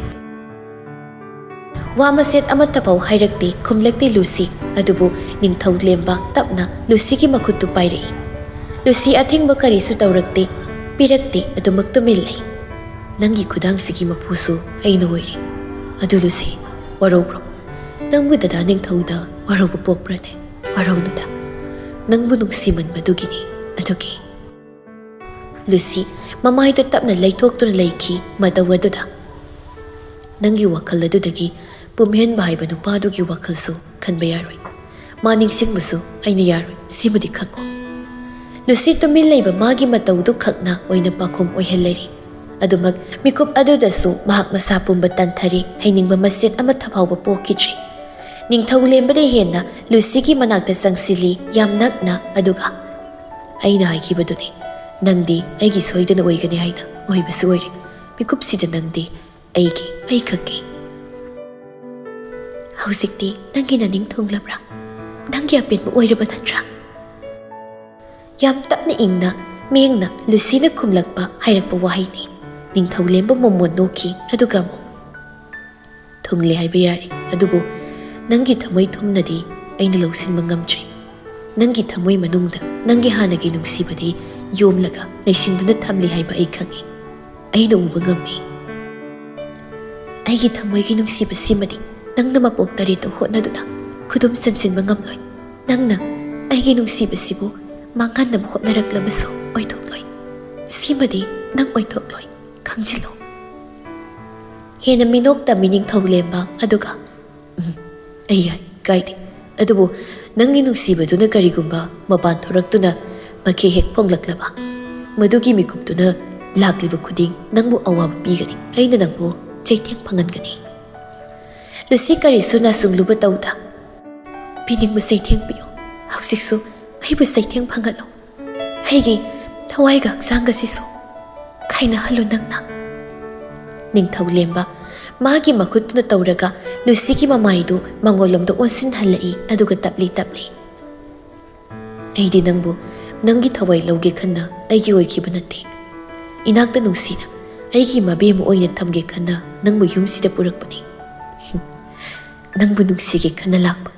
ꯋꯥ ꯃꯆꯦꯠ ꯑꯃꯠꯇ ꯐꯥꯎ ꯍꯥꯏꯔꯛꯇꯦ, ꯈꯨꯝꯂꯛꯇꯦ ꯂꯨꯁꯤ꯫ ꯑꯗꯨꯕꯨ ꯅꯤꯡꯊꯧ ꯂꯦꯝꯕ ꯇꯞꯅ ꯂꯨꯁꯤꯒꯤ ꯃꯈꯨꯠꯇꯨ ꯄꯥꯏꯔꯛꯏ꯫ ꯂꯨꯁꯤ ꯑꯊꯤꯡꯕ ꯀꯔꯤꯁꯨ ꯇꯧꯔꯛꯇꯦ, ꯄꯤꯔꯛꯇꯦ, ꯑꯗꯨꯃꯛ ꯇꯨꯃꯤꯟ ꯂꯩ꯫ "ꯅꯪꯒꯤ ꯈꯨꯗꯥꯡꯁꯤꯒꯤ ꯃꯄꯨꯁꯨ ꯑꯩꯅ ꯑꯣꯏꯔꯦ꯫ ꯑꯗꯨ ꯂꯨꯁꯤ, ꯋꯥꯔꯧꯕ꯭ꯔꯣ? ꯅꯪꯕꯨ ꯗꯗꯥ ꯅꯤꯡꯊꯧꯗ ꯋꯥꯔꯧꯕ ꯄꯣꯛꯄ꯭ꯔꯅꯦ? ꯋꯥꯔꯧꯅꯨꯗ꯫ ꯅꯪꯕꯨ ꯅꯨꯡꯁꯤꯃꯟꯕꯗꯨꯒꯤꯅꯤ, ꯑꯗꯨꯒꯤ"꯫ ꯂꯨꯁꯤ ꯃꯃꯥꯏꯗ ꯇꯞꯅ ꯂꯩꯊꯣꯛꯇꯨꯅ ꯂꯩꯈꯤ꯫ ꯃꯇꯧ ꯑꯗꯨꯗ, "ꯅꯪꯒꯤ ꯋꯥꯈꯜ ꯑꯗꯨꯗꯒꯤ ꯄꯨꯝꯍꯦꯟꯕ ꯍꯥꯏꯕ ꯅꯨꯄꯥꯗꯨꯒꯤ ꯋꯥꯈꯜꯁꯨ ꯈꯟꯕ ꯌꯥꯔꯣꯏ꯫ ꯃꯥ ꯅꯤꯡꯁꯤꯡꯕꯁꯨ ꯑꯩꯅ ꯌꯥꯔꯣꯏ, ꯁꯤꯃꯗꯤ ꯈꯪꯉꯨ"꯫ ꯂꯨꯁꯤ ꯇꯨꯃꯤꯟ ꯂꯩꯕ ꯃꯥꯒꯤ ꯃꯇꯧꯗꯨ ꯈꯛꯅ ꯑꯣꯏꯅ ꯄꯥꯎꯈꯨꯝ ꯑꯣꯏꯍꯜꯂꯔꯤ꯫ ꯑꯗꯨꯃꯛ ꯃꯤꯀꯨꯞ ꯑꯗꯨꯗꯁꯨ ꯃꯍꯥꯛ ꯃꯁꯥ ꯄꯨꯝꯕ ꯇꯟꯊꯔꯦ, ꯍꯩꯅꯤꯡꯕ ꯃꯆꯦꯠ ꯑꯃꯠꯇ ꯐꯥꯎꯕ ꯄꯣꯛꯈꯤꯗ꯭ꯔꯦ꯫ ꯅꯤꯡꯊꯧ ꯂꯦꯝꯕꯗ ꯍꯦꯟꯅ ꯂꯨꯁꯤꯒꯤ ꯃꯅꯥꯛꯇ ꯆꯪꯁꯤꯜꯂꯤ, ꯌꯥꯝ ꯅꯛꯅ, ꯑꯗꯨꯒ, "ꯑꯩꯅ ꯍꯥꯏꯈꯤꯕꯗꯨꯅꯤ, ꯅꯪꯗꯤ ꯑꯩꯒꯤ ꯁꯣꯏꯗꯅ ꯑꯣꯏꯒꯅꯤ ꯍꯥꯏꯅ꯫ ꯑꯣꯏꯕꯁꯨ ꯑꯣꯏꯔꯦ꯫ ꯃꯤꯀꯨꯞꯁꯤꯗ ꯅꯪꯗꯤ ꯑꯩꯒꯤ, ꯑꯩꯈꯛꯀꯤ꯫ ꯍꯧꯖꯤꯛꯇꯤ ꯅꯪꯒꯤ ꯅꯅꯤꯡ ꯊꯨꯡꯂꯕ꯭ꯔꯥ? ꯅꯪꯒꯤ ꯑꯄꯦꯟꯕ ꯑꯣꯏꯔꯕ ꯅꯠꯇ꯭ꯔꯥ?" ꯌꯥꯝ ꯇꯞꯅ ꯏꯪꯅ ꯃꯤꯌꯦꯡꯅ ꯂꯨꯁꯤꯅ ꯈꯨꯝꯂꯛꯄ, ꯍꯥꯏꯔꯛꯄ ꯋꯥꯍꯩꯅꯤ꯫ ꯅꯤꯡꯊꯧ ꯂꯦꯝꯕ ꯃꯣꯃꯣꯟ ꯅꯣꯛꯈꯤ, ꯑꯗꯨꯒ ꯑꯃꯨꯛ, "ꯊꯨꯡꯂꯦ ꯍꯥꯏꯕ ꯌꯥꯔꯦ, ꯑꯗꯨꯕꯨ ꯅꯪꯒꯤ ꯊꯃꯣꯏ ꯊꯨꯝꯅꯗꯤ ꯑꯩꯅ ꯂꯧꯁꯤꯟꯕ ꯉꯝꯗ꯭ꯔꯦ꯫ ꯅꯪꯒꯤ ꯊꯃꯣꯏ ꯃꯅꯨꯡꯗ ꯅꯪꯒꯤ ꯍꯥꯟꯅꯒꯤ ꯅꯨꯡꯁꯤꯕꯗꯤ ꯌꯣꯝꯂꯒ ꯂꯩꯁꯤꯟꯗꯨꯅ ꯊꯝꯂꯤ ꯍꯥꯏꯕ ꯑꯩ ꯈꯪꯏ꯫ ꯑꯩꯅ ꯎꯕ ꯉꯝꯃꯤ꯫ ꯑꯩꯒꯤ ꯊꯃꯣꯏꯒꯤ ꯅꯨꯡꯁꯤꯕꯁꯤꯃꯗꯤ ꯅꯪꯅ ꯃꯄꯣꯛ ꯇꯔꯦꯠꯇ ꯍꯣꯠꯅꯗꯨꯅ ꯈꯨꯗꯨꯝ ꯆꯟꯁꯤꯟꯕ ꯉꯝꯂꯣꯏ꯫ ꯅꯪꯅ ꯑꯩꯒꯤ ꯅꯨꯡꯁꯤꯕꯁꯤꯕꯨ ꯃꯥꯡꯍꯟꯅꯕ ꯍꯣꯠꯅꯔꯛꯂꯕꯁꯨ ꯑꯣꯏꯊꯣꯛꯂꯣꯏ꯫ ꯁꯤꯃꯗꯤ ꯅꯪ ꯑꯣꯏꯊꯣꯛꯂꯣꯏ, ꯈꯪꯖꯤꯜꯂꯨ"꯫ ꯍꯦꯟꯅ ꯃꯤꯅꯣꯛ ꯇꯝꯃꯤ ꯅꯤꯡꯊꯧ ꯂꯦꯝꯕ, ꯑꯗꯨꯒ, "ꯎꯝ, ꯑꯩ ꯌꯥꯏ, ꯀꯥꯏꯗꯦ꯫ ꯑꯗꯨꯕꯨ ꯅꯪꯒꯤ ꯅꯨꯡꯁꯤꯕꯗꯨꯅ ꯀꯔꯤꯒꯨꯝꯕ ꯃꯄꯥꯟ ꯊꯣꯔꯛꯇꯨꯅ ꯃꯈꯦ ꯍꯦꯛ ꯐꯣꯡꯂꯛꯂꯕ, ꯃꯗꯨꯒꯤ ꯃꯤꯀꯨꯞꯇꯨꯅ ꯂꯥꯛꯂꯤꯕ ꯈꯨꯗꯤꯡ ꯅꯪꯕꯨ ꯑꯋꯥꯕ ꯄꯤꯒꯅꯤ꯫ ꯑꯩꯅ ꯅꯪꯕꯨ ꯆꯩꯊꯦꯡ ꯐꯪꯍꯟꯒꯅꯤ"꯫ ꯂꯨꯁꯤ ꯀꯔꯤꯁꯨ ꯅꯥꯆꯨꯡꯂꯨꯕ ꯇꯧꯗ, "ꯄꯤꯅꯤꯡꯕ ꯆꯩꯊꯦꯡ ꯄꯤꯌꯨ꯫ ꯍꯧꯖꯤꯛꯁꯨ ꯑꯩꯕꯨ ꯆꯩꯊꯦꯡ ꯐꯪꯍꯜꯂꯨ꯫ ꯑꯩꯒꯤ ꯊꯋꯥꯏꯒ ꯍꯛꯆꯥꯡꯒꯁꯤꯁꯨ ꯈꯥꯏꯅꯍꯜꯂꯨ ꯅꯪꯅ"꯫ ꯅꯤꯡꯊꯧ ꯂꯦꯝꯕ ꯃꯥꯒꯤ ꯃꯈꯨꯠꯇꯨꯅ ꯇꯧꯔꯒ ꯂꯨꯁꯤꯒꯤ ꯃꯃꯥꯏꯗꯨ ꯃꯉꯣꯟꯂꯣꯝꯗ ꯑꯣꯟꯁꯤꯟꯍꯜꯂꯛꯏ, ꯑꯗꯨꯒ ꯇꯞꯂꯤ ꯇꯞꯂꯤ, "ꯑꯩꯗꯤ ꯅꯪꯕꯨ ꯅꯪꯒꯤ ꯊꯋꯥꯏ ꯂꯧꯒꯦ ꯈꯟꯅ ꯑꯩꯒꯤ ꯑꯣꯏꯈꯤꯕ ꯅꯠꯇꯦ꯫ ꯏꯅꯥꯛꯇ ꯅꯨꯡꯁꯤꯅ ꯑꯩꯒꯤ ꯃꯕꯦꯝꯃ ꯑꯣꯏꯅ ꯊꯝꯒꯦ ꯈꯟꯅ ꯅꯪꯕꯨ ꯌꯨꯝꯁꯤꯗ ꯄꯨꯔꯛꯄꯅꯤ꯫ ꯅꯪꯕꯨ ꯅꯨꯡꯁꯤꯒꯦ ꯈꯟꯅ ꯂꯥꯛꯄ꯫"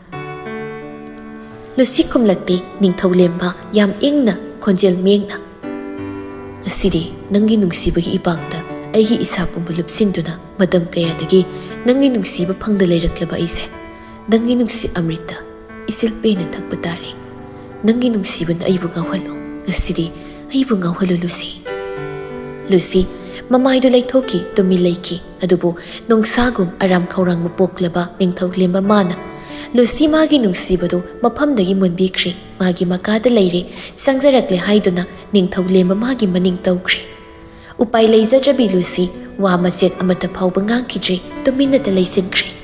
ꯂꯨꯁꯤ ꯈꯨꯝꯂꯛꯇꯦ꯫ ꯅꯤꯡꯊꯧ ꯂꯦꯝꯕ ꯌꯥꯝ ꯏꯪꯅ, ꯈꯣꯟꯖꯦꯜ ꯃꯦꯡꯅ, "ꯉꯁꯤꯗꯤ ꯅꯪꯒꯤ ꯅꯨꯡꯁꯤꯕꯒꯤ ꯏꯄꯥꯛꯇ ꯑꯩꯒꯤ ꯏꯁꯥ ꯄꯨꯝꯕ ꯂꯨꯞꯁꯤꯟꯗꯨꯅ ꯃꯇꯝ ꯀꯌꯥꯗꯒꯤ ꯅꯪꯒꯤ ꯅꯨꯡꯁꯤꯕ ꯐꯪꯗ ꯂꯩꯔꯛꯂꯕ ꯑꯩꯁꯦ ꯅꯪꯒꯤ ꯅꯨꯡꯁꯤꯠ ꯑꯃ꯭ꯔꯤꯠꯇ ꯏꯆꯤꯜ ꯄꯦꯟꯅ ꯊꯛꯄ ꯇꯥꯔꯦ꯫ ꯅꯪꯒꯤ ꯅꯨꯡꯁꯤꯕꯅ ꯑꯩꯕꯨ ꯉꯥꯎꯍꯜꯂꯣ꯫ ꯉꯁꯤꯗꯤ ꯑꯩꯕꯨ ꯉꯥꯎꯍꯜꯂꯣ, ꯂꯨꯁꯤ꯫" ꯂꯨꯁꯤ ꯃꯃꯥꯏꯗꯨ ꯂꯩꯊꯣꯛꯈꯤ, ꯇꯨꯃꯤꯟ ꯂꯩꯈꯤ꯫ ꯑꯗꯨꯕꯨ ꯅꯣꯡꯁꯥꯒꯨꯝ ꯑꯔꯥꯝ ꯈꯧꯔꯥꯡꯕ ꯄꯣꯛꯂꯕ ꯅꯤꯡꯊꯧ ꯂꯦꯝꯕ ꯃꯥꯅ ꯂꯨꯁꯤ ꯃꯥꯒꯤ ꯅꯨꯡꯁꯤꯕꯗꯨ ꯃꯐꯝꯗꯒꯤ ꯃꯨꯟꯕꯤꯈ꯭ꯔꯦ꯫ ꯃꯥꯒꯤ ꯃꯀꯥꯗ ꯂꯩꯔꯦ, ꯆꯪꯖꯔꯛꯂꯦ ꯍꯥꯏꯗꯨꯅ ꯅꯤꯡꯊꯧ ꯂꯦꯝꯕ ꯃꯥꯒꯤ ꯃꯅꯤꯡ ꯇꯧꯈ꯭ꯔꯦ꯫ ꯎꯄꯥꯏ ꯂꯩꯖꯗ꯭ꯔꯕꯤ ꯂꯨꯁꯤ ꯋꯥ ꯃꯆꯦꯠ ꯑꯃꯠꯇ ꯐꯥꯎꯕ ꯉꯥꯡꯈꯤꯗ꯭ꯔꯦ, ꯇꯨꯃꯤꯟꯅꯇ ꯂꯩꯁꯤꯟꯈ꯭ꯔꯦ꯫